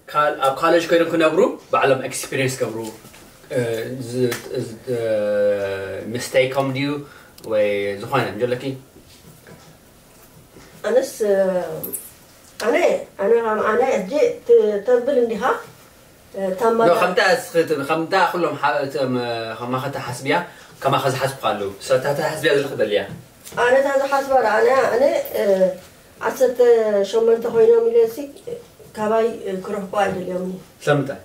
ካል- ኣብ ኮሌጅ ኮይኖም ክነብሩ ባዕሎም ኤክስፒሪየንስ ገብሩ እ፣ ዝ- ዝ- እ፣ ሚስቴኮም ድዩ ወይ ዝኾነ እንጀለኪ ኣነስ ኣነ ኣነ ከም ኣነ ሕጂ ት- ተብል እንዲኻ እ፣ ታማዳ ኖ፣ ከምታ እስኺ ት- ከምታ ኩሎም ሓ- እቶም፣ እ፣ ከማኸ ተሓስብያ ከማኸ ዝሓስብካ ኣለዉ ሰታ ተሓስብያ ዘለኺ ደልያ ኣነ እታ ዝሓስባ ደኣ ኣነ ኣነ እ፣ ዓሰርተ ሸሞንተ ኮይኖም ኢለ ሲ ካባይ እ፣ ክርሕቁ ኣይደልዮምን ስለምንታይ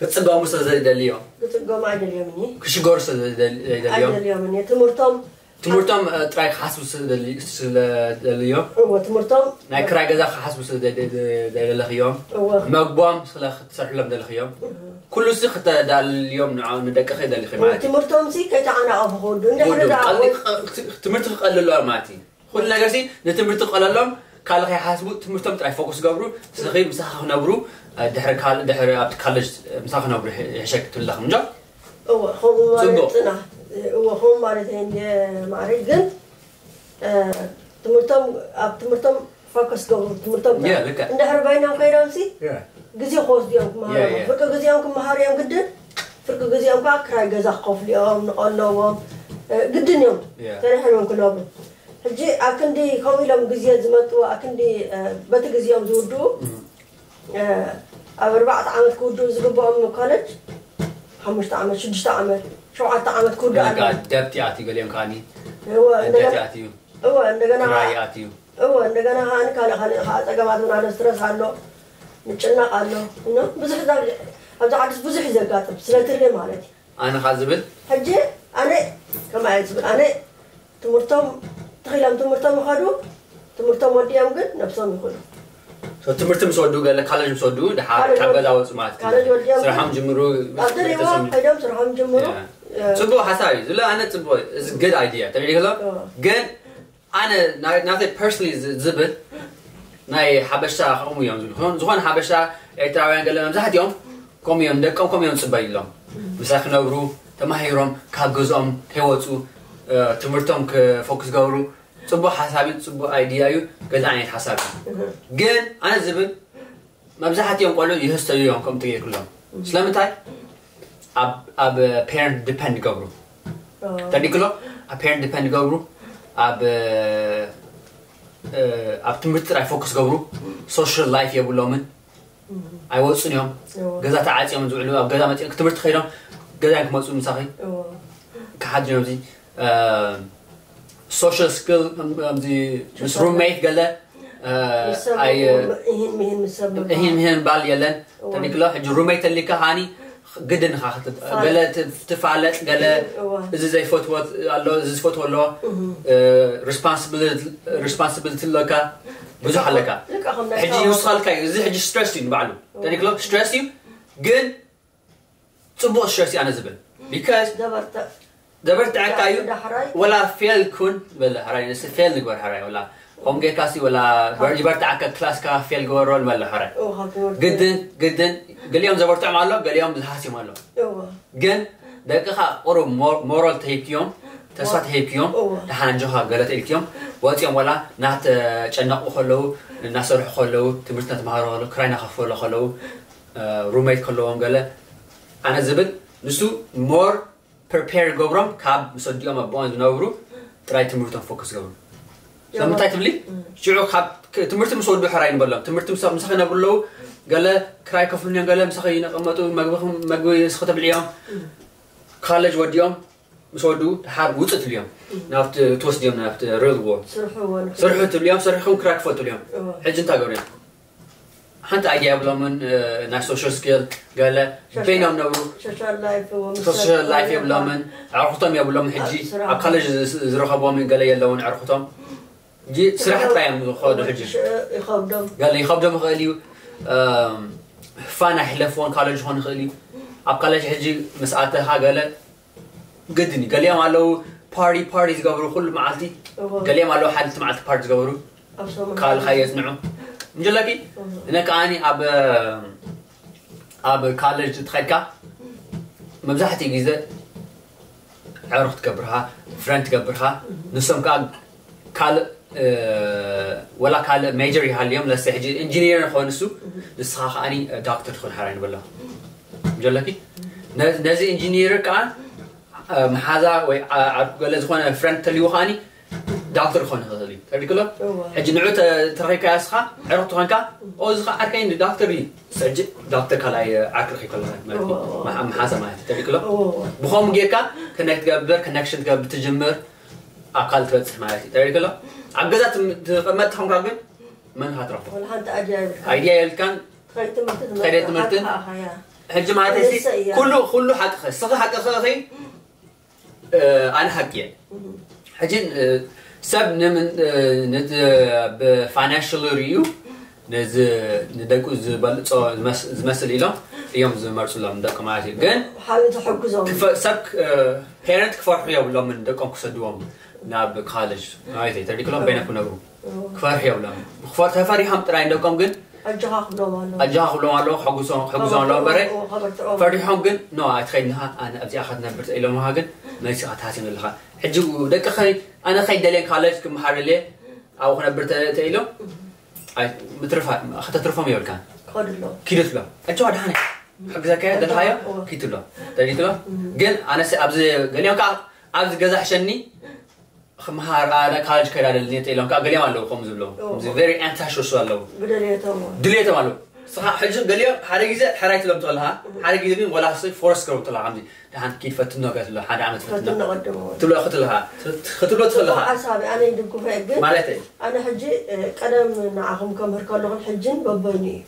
ክፅገሙ ስለ ዘይደልዮም ክፅገሙ ኣይደልዮምን ክሽገሩ ስለ ዘይደል- ዘይደልዮም ኣይደልዮምን ትምህርቶም ትምህርቶም እ፣ ጥራይ ክሓስቡ ስለ ደሊ- ስለ ደልዮም እዎ ትምህርቶም ናይ ክራይ ገዛ ክሓስቡ ስለ ዘይ- ዘይ- ዘይደለኽዮም እዎ መግቦም ስለ ክትሰርሕሎም ደለኽዮም ኩሉ ሲ ክተዳልዮም ንዓ- ንደቅኺ ደሊኺ ማለት እዩ ትምህርቶም ሲ ከይተዓናቐፉ ክወዱ እንድሕሪ ወዱ ደኣ ቀል- ወይ ቅ- ትምህርቲ ክቀልሎ ማለት እዩ ኩሉ ነገር ሲ ንትምህርቲ ክቀለሎም ካልእ ከይሓስቡ ትምህርቶም ጥራይ ፎከስ ገብሩ። ስኺ ምሳኺ ክነብሩ፣ ድሕሪ ካልእ ድሕሪ ኣብቲ ካለጅ ምሳኺ ክነብሩ ይሕሸክ ትብለኽ እንጆ። እወ ከምኡ ማለት ጽቡቕ። ጽና እወ ከምኡ ማለት እየ እንደ ማዕረይ ግን እ፣ ትምህርቶም ኣብ ትምህርቶም ፎከስ ገብሩ ትምህርቶም Yeah, ልክዕ። እንድሕር በይኖም ከይዶም ሲ Yeah. ግዜ ክወስዱ እዮም ክመሃሩ Yeah, እዮም yeah. ፍርቂ ግዜኦም ክመሃሩ እዮም ግድን ፍርቂ ግዜኦም ከዓ ክራይ ገዛ ክኸፍሉ እዮም ንቐለዎም እ፣ ግድን እዮም Yeah. ሰሪሖም እዮም ክነብሩ ሕጂ ኣብ ክንዲ ከምኡ ኢሎም ግዜ ዝመጥዎ ኣብ ክንዲ እ፣ በቲ ግዜኦም ዝውድኡ እ፣ ኣብ ኣርባዕተ ዓመት ክውድኡ ዝግብኦም ኮለጅ ሓሙሽተ ዓመት ሽዱሽተ ዓመት ሸውዓተ ዓመት ክውድእ ኣለዎ ደብቲ ኣትዩ ገሊኦም ከዓኒ እወ ደብቲ እንደገና ኣትዩ እወ እንደገና ክራይ ኣትዩ እወ እንደገና ከዓ ካልእ ካልእ ከዓ ፀገማት እውን ኣሎ ስትረስ ኣሎ ምጭናቕ ኣሎ እኖ ብዙሕ ኣብዚ ዓድስ ብዙሕ እዩ ዘጋጥም ስለ ትርየ ማለት እዩ ኣነ ኻ ዝብል ሕጂ ኣነ ከማየ ዝብል ኣነ ትምህርቶም ተኺሎም ትምህርቶም ይኸዱ ትምህርቶም ወዲኦም ግን ነብሶም ይኹኑ So ትምህርቲ ምስ ወዱ ገለ ካለጅ ምስ ወዱ ድሓር ካለጅ ካብ ወዱ- ገዛ ወፁ ማለት እዩ። ካለጅ ወዲኦም ስራሖም ጅምሩ ኣብ ደልይዎ ቤተሰብ- ከይዶም ስርሖም ጅምሩ Yeah. ፅቡቅ ሓሳብ እዩ ዝለ ኣነ ፅቡቅ እዚ good idea ተሪዲክሎ እዎ። ግን ኣነ ናይ- ናተይ personally ዝ- ዝብል ናይ ሓበሻ ከምኡ እዮም ዝብሉ ዝኾን- ዝኾነ ሓበሻ ኤርትራውያን ገለ መብዛሕትኦም ከምኡ እዮም ደቆም ከምኡ እዮም ፅበይ ኢሎም ምሳይ ክነብሩ ተማሂሮም ካብ ገዝኦም ከይወፁ እ፣ ትምህርቶም ክፎክስ ገብሩ ፅቡቅ ሓሳብ እዩ ፅቡቅ idea እዩ ገለ ዓይነት ሓሳብ እዩ ግን ኣነ ዝብል መብዛሕትኦም ቆልዑ ይህስተዩ እዮም ከምኡ ተገይርሎም ስለምንታይ ኣብ ኣብ parent depend ይገብሩ ተዲክሎ ኣብ parent depend ይገብሩ ኣብ እ፣ ኣብ ትምህርቲ ጥራይ ፎክስ ገብሩ social life የብሎምን ኣይወፁን እዮም ገዛ ተዓፅዮም ዝውዕሉ ኣብ ገዛ መፅኦም ትምህርቲ ከይዶም ገዛ እዮም ክመፁ ምሳኺ ክሓድር ኣብዚ social skill ከምዚ ምስ roommate ገለ እ፣ ምስ ሰብ ኣይ ይህን ምሂን ምስ ሰብ ምባል። ይህን ምሂን ባል የለን እዎ። ተዲክሎ ሕጂ roommate ተሊካ ሃኒ ግድን ኢኻ ክትብ- ፋለጥ። ገለ ት- ትፋለጥ ገለ እዎ። እዚ ዘይፈትዎ ኣሎ እዚ ዝፈትዎ ኣሎ responsibility ኣለካ ብዙሕ ኣለካ ልካ ከም ናይ ሕጂ ታወ- ይውስኻልካ እዩ እዚ ሕጂ stress እዩ ንባዕሉ ተዲክሎ stress እዩ ግን ፅቡቅ stress እዩ ኣነ ዝብል because ዘበርትዕ ዘበርትዐካ እዩ ዳሕራይ ወላ fail ኩን በለ ሕራይ ንስ fail ንግበር ሕራይ ወላ ከም ጌርካ ሲ ወላ በር- ይበርትዐካ ክላስካ fail ግበሮ ንበለ ሕራይ እዎ፣ ካብ ትምህርቲ ግድን ግድን ገሊኦም ዘበርትዖም ኣሎ ገሊኦም ዝሃስዮም ኣሎ እዎ። ግን ደቅኻ ቁሩብ ሞ- ሞራል ተሂብክዮም ተስፋ ተሂብክዮም እዎ። ደሓን ኣጆኻ ገለ ተኢልክዮም ወፂኦም ወላ እናተጨነቑ ከለዉ እናሰርሑ ከለዉ ትምህርቲ እናተምሃሩ ከለዉ ክራይ እናኸፈሉ ከለዉ roommate ከለዎም ገለ ኣነ ዝብል ንሱ more prepare ገብሮም ካብ ምስ ኣዲኦም ኣቦኦም ዝነብሩ ጥራይ ትምህርቶም ፎከስ ገብሩ ስለምንታይ ትብሊ ሽዑ ካብ ክ- ትምህርቲ ምስ ወዱ ሕራይ ንበሎም ትምህርቲ ምስ ምስ ክነብሩ ኣለዉ ገለ ክራይ ከፍሉን እዮም ገለ ምስ ይነቀመጡ መግቢ ክም- መግቢ ንስኺ ተብልዮም ካለጅ ወዲኦም ምስ ወዱ ድሓር ውፅእ ትብልዮም ናብቲ ትወስድዮም ናብቲ real world ስርሑ እውን ስርሑ ትብልዮም ስርሕኩም ክራይ ክፈቱ እዮም እዎ። ሕጂ እንታይ ገብርዮም ሓንቲ idea የብሎምን እ፣ ናይ social skill ገለ በይኖም ነብሩ social life እውን ምስ social ሰብ life የብሎምን ኣዕርክቶም የብሎምን ሕጂ ኣብ ስራሕ። ኣብ ካለጅ ዝ- ዝረኸቦም ገለ የለውን ኣዕርክቶም ሕጂ ስራሕ ጥራይ እዮም ዝኸዱ ሕጂ ይኸብዶም ገለ ይኸብዶም ይኽእል እዩ እም፣ ፋን ኣይሕለፍዎን ካለጅ ዝኾን ይኽእል እዩ ኣብ ካለጅ ሕጂ ምስ ኣተኻ ገለ ግድን እዩ ገሊኦም ኣለዉ party party ዝገብሩ ኩሉ መዓልቲ እዎ። ገሊኦም ኣለዉ ሓንቲ መዓልቲ party ዝገብሩ ኣብ ሰሙን ካልካ የጽንዑ እንጀለኪ እነ ከዓኒ ኣብ ኣብ ካለጅ ትኸድካ መብዛሕትኡ ግዜ ዕርኽ ትገብርካ friend ትገብርካ ንሶም ከዓ ካልእ እ፣ ወላ ካልእ major ይሃልዮም ለሰ ሕጂ engineer ንኾን እሱ ንስኻ ከዓኒ doctor ትኾን ሓራይ ንበላ እንጀለኪ ነ- ነዚ engineer ከዓ እ፣ መሓዛ ወይ ዓ- ዓርኩ ገለ ዝኾነ friend ተልይዎ ከዓኒ doctor ክኾን ይኽእል እዩ ተሪክሎ እወ። ሕጂ ንዑ ተ- ተረኺብካያ እስኻ ዕርኽ ትኾንካ ኦ እዚ ከዓ ዓርከይ እንዲ doctor እዩ ሕጂ doctor ካልኣይ ዓርክ ረኺብ ከለኻ ማለት እዩ እወ፣ እወ። መሓ- መሓዛ ማለት እዩ ተሪክሎ እወ፣ እወ። ብኸም ጌርካ connect ትገብር ትጅምር ኣካል ትበፅሕ ማለት እዩ ተሪክሎ ኣብ ገዛ ትም- ትቐመጥ ተኾንካ ግን መን ኢኻ ትረኽቦ ወላ ሓንቲ ኣድያ ይብልካ idea የልካን ትኸይድ ትምህርቲ ትኸይድ ትምህርትን? ሓቃኻ እያ ሕጂ ማለት ሲ ንሰ እያ። ኩሉ ኩሉ ሓቅኸ ስኺ ሓቅኸ ኸይ ኣነ ሓቂ እየ ሕጂ እ፣ ሰብ ንምን እ፣ ነቲ ብፋይናንሽል ርእዩ ነዚ ንደቁ ዝበልፆ ዝመስ- ዝመስል ኢሎም እዮም ዝመርፅሎም ደቂ ማለት እዩ ግን ሓዊ ተሐግዞም ክፈ- ሰብ እ፣ ፔረንት ክፈርሑ የብሎምን ደቆም ክሰድዎም ናብ college ናይተይ ተሪክሎም በይነ ክነግሩ ክፈርሑ የብሎም። ክፈር ተፈሪሖም ጥራይ እንደቆም ግን ኣጆኻ ክብሎም ኣለዎ ኣጆኻ ክብሎም ኣለዎ፣ ክሕጉሶም ክሕጉሶም ኣለዎ። በረ ከበርትዖም ፈሪሖም ግን ኖ ኣይትኸይድንኻ ኣነ ኣብዚኣ ክትነብር ኢሎምኻ ግን መሲኻ ትሃስዮም ዘለኻ። ሕጂ ደቅኸ ኣነ ከይደልየን college ክመሃር ደልየ ኣብኡ ክነብር ተኢሎም ከተትርፎም የብልካን። ክኸዱ ኣለዎ ኪዱ ትብሎ ኣጆኻ ደሓነ ሕግዘካዮ ደልኻዮ ኪትሎ ተሪትሎ። ግን ኣነስ ኣብዚ ገሊኦም ከዓ ኣብዚ ገዛ ሕሸኒ ክምሃር college ከይዳ ደልኒ ኢሎም ከዓ ገሊኦም ኣለዉ ከምኡ ዝብለዉ very antisocial ኣለዉ። ብደልየቶም ድልየቶም ኣለዉ። ንስኻ ሕጂ ገሊኦም ሓደ ግዜ ሕራይ ትሎም ትኸለኻ ሓደ ግዜ ግን ወላ force ክረቡ ትላ ከምዚ ደሓን ኪድ ፈትኖ ከትብሎ ሓደ ዓመት ፈትኖ ፈትኖ ቀድሞ ትብሎ ክትልኻ ክትብሎ ትኽእልኻ ሓሳብ ኣነ ይድግፎ እየ ግን ማለት እዩ። ኣነ ሕጂ ቀደም ንዓኹም ከምህር ከለኹም ሕጅን በበይኑ እዩ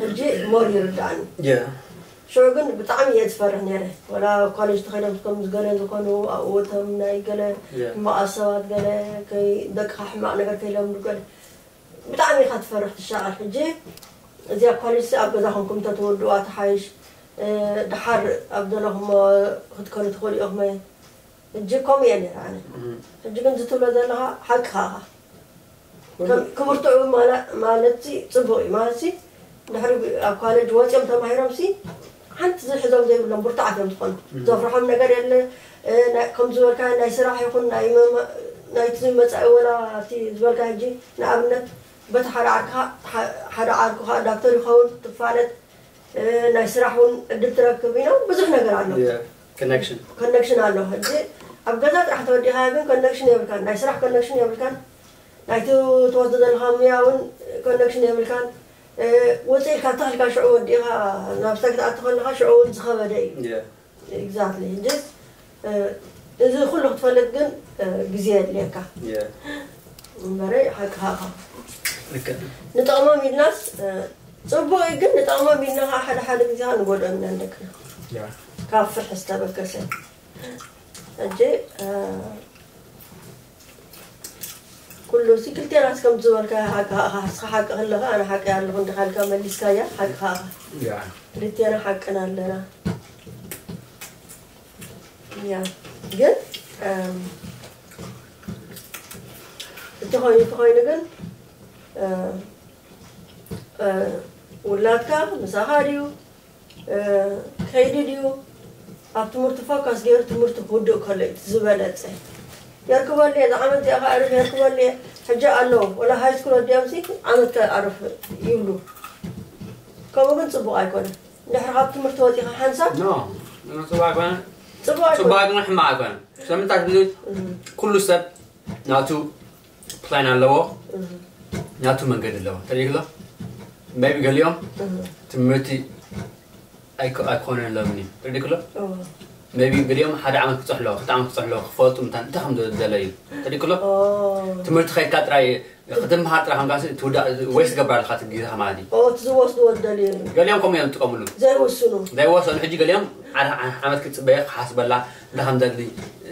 ሕጂ more ይርዳእኒ Yeah. ሽዑ ግን ብጣዕሚ እየ ዝፈርሕ ነይረ ወላ college ተኸይዶም ከም ገለ ዝኾኑ ኣብኡ እቶም ናይ ገለ Yeah. ሕማቓት ሰባት ገለ ከይ ደቅኻ ሕማቕ ነገር ከይለምዱ ገለ ብጣዕሚ ኢኻ ትፈርሕ ትሻቐል ሕጂ እዚኣ college ሲ ኣብ ገዛኹም ከም ተትወድዋ ትሓይሽ ድሓር ኣብ ዘለኹም ክትከሉ ትኽእሉ ኢኹም ሕጂ ከምኡ እየ ነይረ ኣነ ሕጂ ግን ዝትብሎ ዘለኻ ሓቅኻ ኢኻ ከም- ክብርትዑ ማላ- ማለት ሲ ፅቡቅ እዩ ማለት ሲ ድሕሪ ኣብ college ወፂኦም ተማሂሮም ሲ ሓንቲ ዝሕዞም ዘይብሎም ብርቱዓት እዮም ዝኾኑ ዘፍርሖም ነገር የለ እ፣ ናይ- ከም ዝበልካ ናይ ስራሕ ይኹን ናይ መማ- ናይቲ መፃኢ ወላ ኣብቲ ዝበልካ ሕጂ ንኣብነት በቲ ሓደ ዓርካ ሓደ ዓርኩ ከዓ ዳክተር ይኸውን ትፋለጥ እ፣ ናይ ስራሕ እውን ዕድል ትረክብ ኢሎም ብዙሕ ነገር ኣሎ Yeah. Connection. ኮኔክሽን ኣሎ ሕጂ ኣብ ገዛ ጥራሕ ተወዲኻ ግን ኮኔክሽን የብልካን ናይ ስራሕ ኮኔክሽን የብልካን ናይቲ ትወስዶ ዘለካ ሙያ እውን ኮኔክሽን የብልካን እ፣ ውፅእ ኢልካ ተኽልካ ሽዑ ወዲእኻ ናብ ስታይ ክትኣቲ ከለካ ሽዑ እውን ዝኸበደ እዩ Yeah. exactly ሕጂ እ፣ እዚ ኩሉ ክትፈልጥ ግን እ፣ ግዜ የድልየካ Yeah. እምበረይ ሓቅኻ ኢኻ ልክዕ። ንጠቕሞም ኢልናስ እ፣ ፅቡቅ እዩ ግን ንጠቕሞም ኢልና ከዓ ሓደ ሓደ ግዜ ከዓ ንጎድኦም ኢና ንደቅና Yeah. ካብ ፍርሒ ዝተበገሰ ሕጂ እ፣ ኩሉ ሲ ክልቴናስ ከም ዝበልካ ሓቂ ንስኻ ሓቂ ከለኻ ኣነ ሓቂ ኣለኹ እንዲኻ ኢልካ መሊስካያ ሓቂ ከዓ Yeah. ክልቴና ሓቅና ኣለና ያ ግን እም፣ እቲ ኮይኑ እቲ ኮይኑ ግን እ፣ እ፣ ውላድካ ምሳኻ ድዩ እ፣ ከይዲ ድዩ ኣብ ትምህርቲ ፎካስ ገይሩ ትምህርቲ ክውድእ ከሎ እዩ እቲ ዝበለፀ የርክበሉ እየ ዝዓመት እዚኣ ከኣርፍ የርክበሉ እየ ሕጂ ኣለዉ ወላ ሃይ ስኩል ወዲኦም ሲ ዓመት ከኣርፍ ይብሉ ከምኡ ግን ፅቡቅ ኣይኮነ እንድሕር ካብ ትምህርቲ ወፂኻ ሓንሳብ No. No, ፅቡቅ ኣይኮነ ፅቡቅ ፅቡቅ ኣይኮነ ኣይኮነ ሕማቅ ኣይኮነ ስለምንታይ ትብል ኩሉ ሰብ ናቱ ፕላን ኣለዎ ናቱ መንገዲ ኣለዎ ተሪክሎ maybe ገሊኦም ትምህርቲ ኣይኮ- ኣይኮነን ለምኒ ተሪክሎ maybe ገሊኦም ሓደ ዓመት ክፅሕሎ ክልተ ዓመት ክፅሕሎ ክፈልጡ ምታ እንታይ ከም ዘለዩ ተሪክሎ ትምህርቲ ከይድካ ጥራይ ክትምሃር ጥራይ ከምካ ትውዳእ ወይስ ትገብር ኣለካ እቲ ግዜኻ ማለት እዩ እቲ ዝወስድዎ ዝደልዩ ገሊኦም ከምኡ እዮም ዝጥቀምሉ ዘይውስኑ ዘይወሰኑ ሕጂ ገሊኦም ሓደ ዓመት ክትፅበየ ክሓስበላ እንታይ ከም ዘድሊ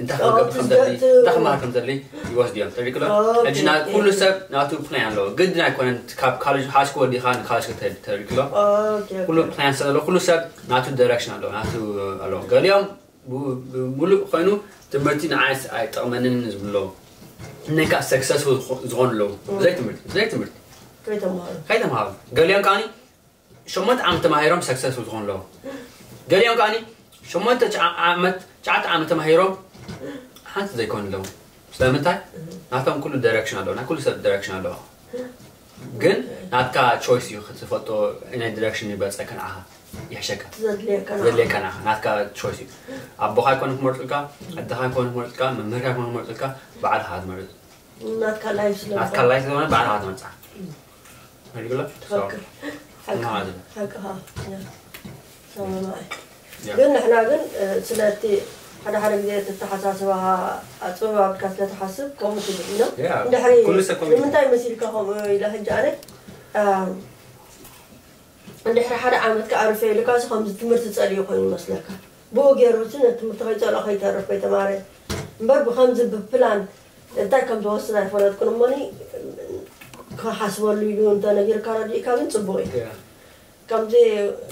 እንታይ ክገብር ከም ዘድሊ እንታይ ክመሃር ከም ዘድሊ ይወስድዮም ተሪክሎ ሕጂ ናይ ኩሉ ሰብ ናቱ ፕላን ኣለዎ ግድን ኣይኮነን ካብ ካሌጅ ሃይስኩል ወዲኻ ንካሌጅ ተሪክሎ ኩሉ ፕላን ሰብ ኣለዎ ኩሉ ሰብ ናቱ ዳይሬክሽን ኣለዎ ናቱ ኣለዎ ገሊኦም ሙሉእ ኮይኑ ትምህርቲ ንዓይስ ኣይጠቕመንን ዝብሎ ነካ ሰክሰስፉል ዝኾኑ ኣለዉ ብዘይ ትምህርቲ ብዘይ ትምህርቲ ከይተምሃሩ ከይተምሃሩ ገሊኦም ከዓኒ ሸሞንተ ዓመት ተማሂሮም ሰክሰስፉል ዝኾኑ ኣለዉ ገሊኦም ከዓኒ ሸሞንተ ትሽዓተ ዓመት ተማሂሮም ሓንቲ ዘይኮኑ ኣለዉ ስለምንታይ ናቶም ኩሉ ዳይሬክሽን ኣለዎ ናይ ኩሉ ሰብ ዳይሬክሽን ኣለዎ ግን ናትካ ቾይስ እዩ ክትፈልጦ ናይ ዳይሬክሽን ይበፀካ ንዓኻ ይሕሸካ ዘድልየካ ዘድልየካ ንዓኻ ናትካ ቾይስ እዩ ኣቦኻ ይኮነ ክመርፅልካ ኣደኻ ይኮነ ክመርፅልካ መምህርካ ይኮነ ክመርፅልካ ባዕልኻ ትመርፅ ናትካ ላይፍ ስለ ናትካ ላይፍ ስለሆነ ባዕልኻ ትመርፃ ይግሎ ትፈክር ማለት እዩ ሓቅኻ ሰማማይ ግን ንሕና ግን ስለቲ ሓደ ሓደ ግዜ ተተሓሳስባኻ ኣፅበብ ኣብልካ ስለትሓስብ ከምኡ ትብል ኢሎም Yeah. እንድሕሪ ኩሉ ሰብ ከምኡ ንምንታይ መሲልካ ከምኡ ኢለ ሕጂ ኣነ ኣም፣ እንድሕሪ ሓደ ዓመት ከኣርፈ ኢልካ ሲ ከምዚ ትምህርቲ ፀልዩ ኮይኑ ይመስለካ ብኡ ገይሩ ሲ ነቲ ትምህርቲ ከይፀልኦ ከይተርፍ ከይተማረ እምበር ብከምዚ ብፕላን እንታይ ከም ዝወስድ ኣይፈለጥኩን እሞኒ ክሓስበሉ ኢሉ እንተነጊርካ ረዲእካ ግን ፅቡቅ እዩ Yeah. ከምዚ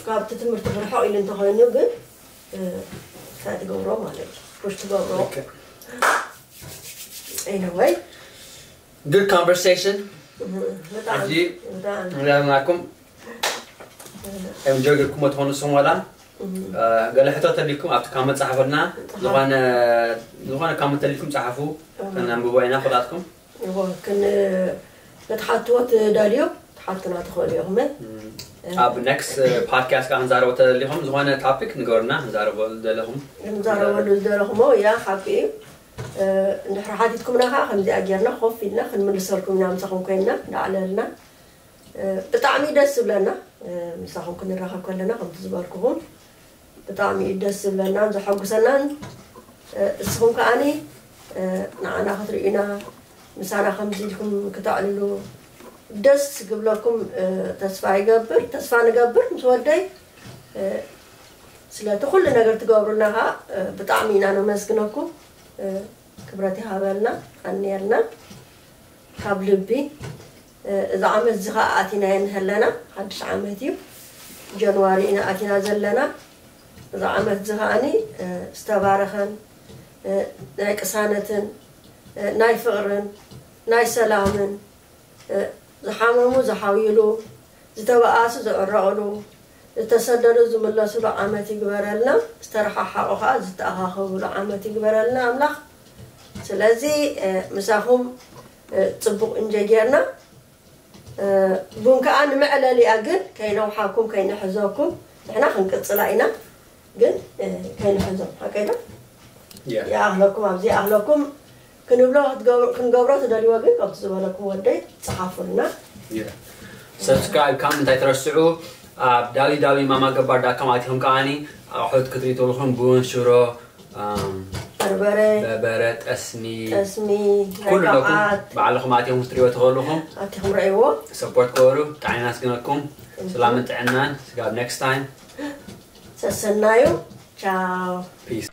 ካብቲ ትምህርቲ ክርሕቕ ኢሉ እንተኮይኑ ግን እ፣ እንታይ ትገብሮ ማለት እዩ ፑሽ ትገብሮ Okay. Anyway, good conversation. ብጣዕሚ ሕጂ ብጣዕሚ ንሪኣናኩም። እንጆይ ጌርኩሞ ትኾኑ ንስኹም ዋላ ገለ ሕቶ ተሊኩም ኣብቲ ካብ መጽሓፈልና ዝኾነ ዝኾነ ካብ ተሊኩም ጸሓፉ። ከነንብቦ ኢና። ክላትኩም እዎ፣ ክን ክትሓትዎ ትደልዩ ትሓቱና ትኽእሉ ኢኹም። ኣብ next podcast ከዓ ክንዛረቦ ተደሊኹም ዝኾነ topic ንገሩና። ክንዛረቦ ዝደለኹም ንዛረበሉ ዝደለኹሞ ያ ሓቂ እዩ። እንድሕር ሓቲትኩምና ከዓ ከምዚኣ ጌርና ኮፍ ኢልና ክንምልሰልኩም ኢና። ምሳኹም ኮይንና ዳዕለልና ብጣዕሚ ደስ ዝብለና። ምሳኹም ክንራኸብ ከለና ከምቲ ዝበልኩኹም ብጣዕሚ እዩ ደስ ዝብለናን ዘሐጉሰናን። እስኹም ከዓኒ ንዓና ክትርእዩና ምሳና ከምዚ ኢልኩም ክተዕልሉ ደስ ክብለኩም ተስፋ ይገብር፣ ተስፋ ንገብር ምስ ወደይ። ስለቲ ኩሉ ነገር ትገብሩልና ከዓ ብጣዕሚ ኢና ነመስግነኩም። ክብረት ይሃበልና፣ ቀንየልና ካብ ልቢ። እዚ ዓመት እዚ ከዓ ኣቲናዮ እንሀለና ሓድሽ ዓመት እዩ። ጀንዋሪ ኢና ኣቲና ዘለና። እዚ ዓመት እዚ ከዓኒ ዝተባረኸን ናይ ቅሳነትን ናይ ፍቕርን ናይ ሰላምን ዝሓመሙ ዝሓውይሉ ዝተበኣሱ ዝዕረቕሉ ዝተሰደዱ ዝምለስሉ ዓመት ይግበረልና። ዝተረሓሓቑ ከዓ ዝተኣኻኸብሉ ዓመት ይግበረልና ኣምላኽ። ስለዚ ምሳኹም ፅቡቕ እንጀ ጌርና ቡን ከዓ ንመዕለሊኣ ግን ከይነውሓኩም ከይንሕዘኩም ንሕና ክንቅፅላ ኢና። ግን ከይንሕዞም ሓቀይዶ ይኣኽለኩም ኣብዚ ይኣኽለኩም ክንብሎ ክንገብሮ ትደልይዎ ግን ከምቲ ዝበለኩም ወደይ ፀሓፉልና። Subscribe፣ comment ኣይትረስዑ። ኣብ www mama ገባር dot com ኣቲኹም ከዓኒ ኣቑሑት ክትርኢ ትኽእሉ ኢኹም። ቡን፣ ሽሮ፣ በርበረ፣ በርበረ፣ ጠስሚ፣ ጠስሚ፣ ኩሉ ኣለኩም። ረቃዓት ባዕልኹም ኣቲኹም ክትርእይዎ ትኽእሉ ኢኹም። ኣቲኹም ረእይዎ። Support ክበሩ። ጥዕና ስግነኩም። ሰላምን ጥዕናን። ስጋብ next time። ሰሰናዩ። ቻው። Peace።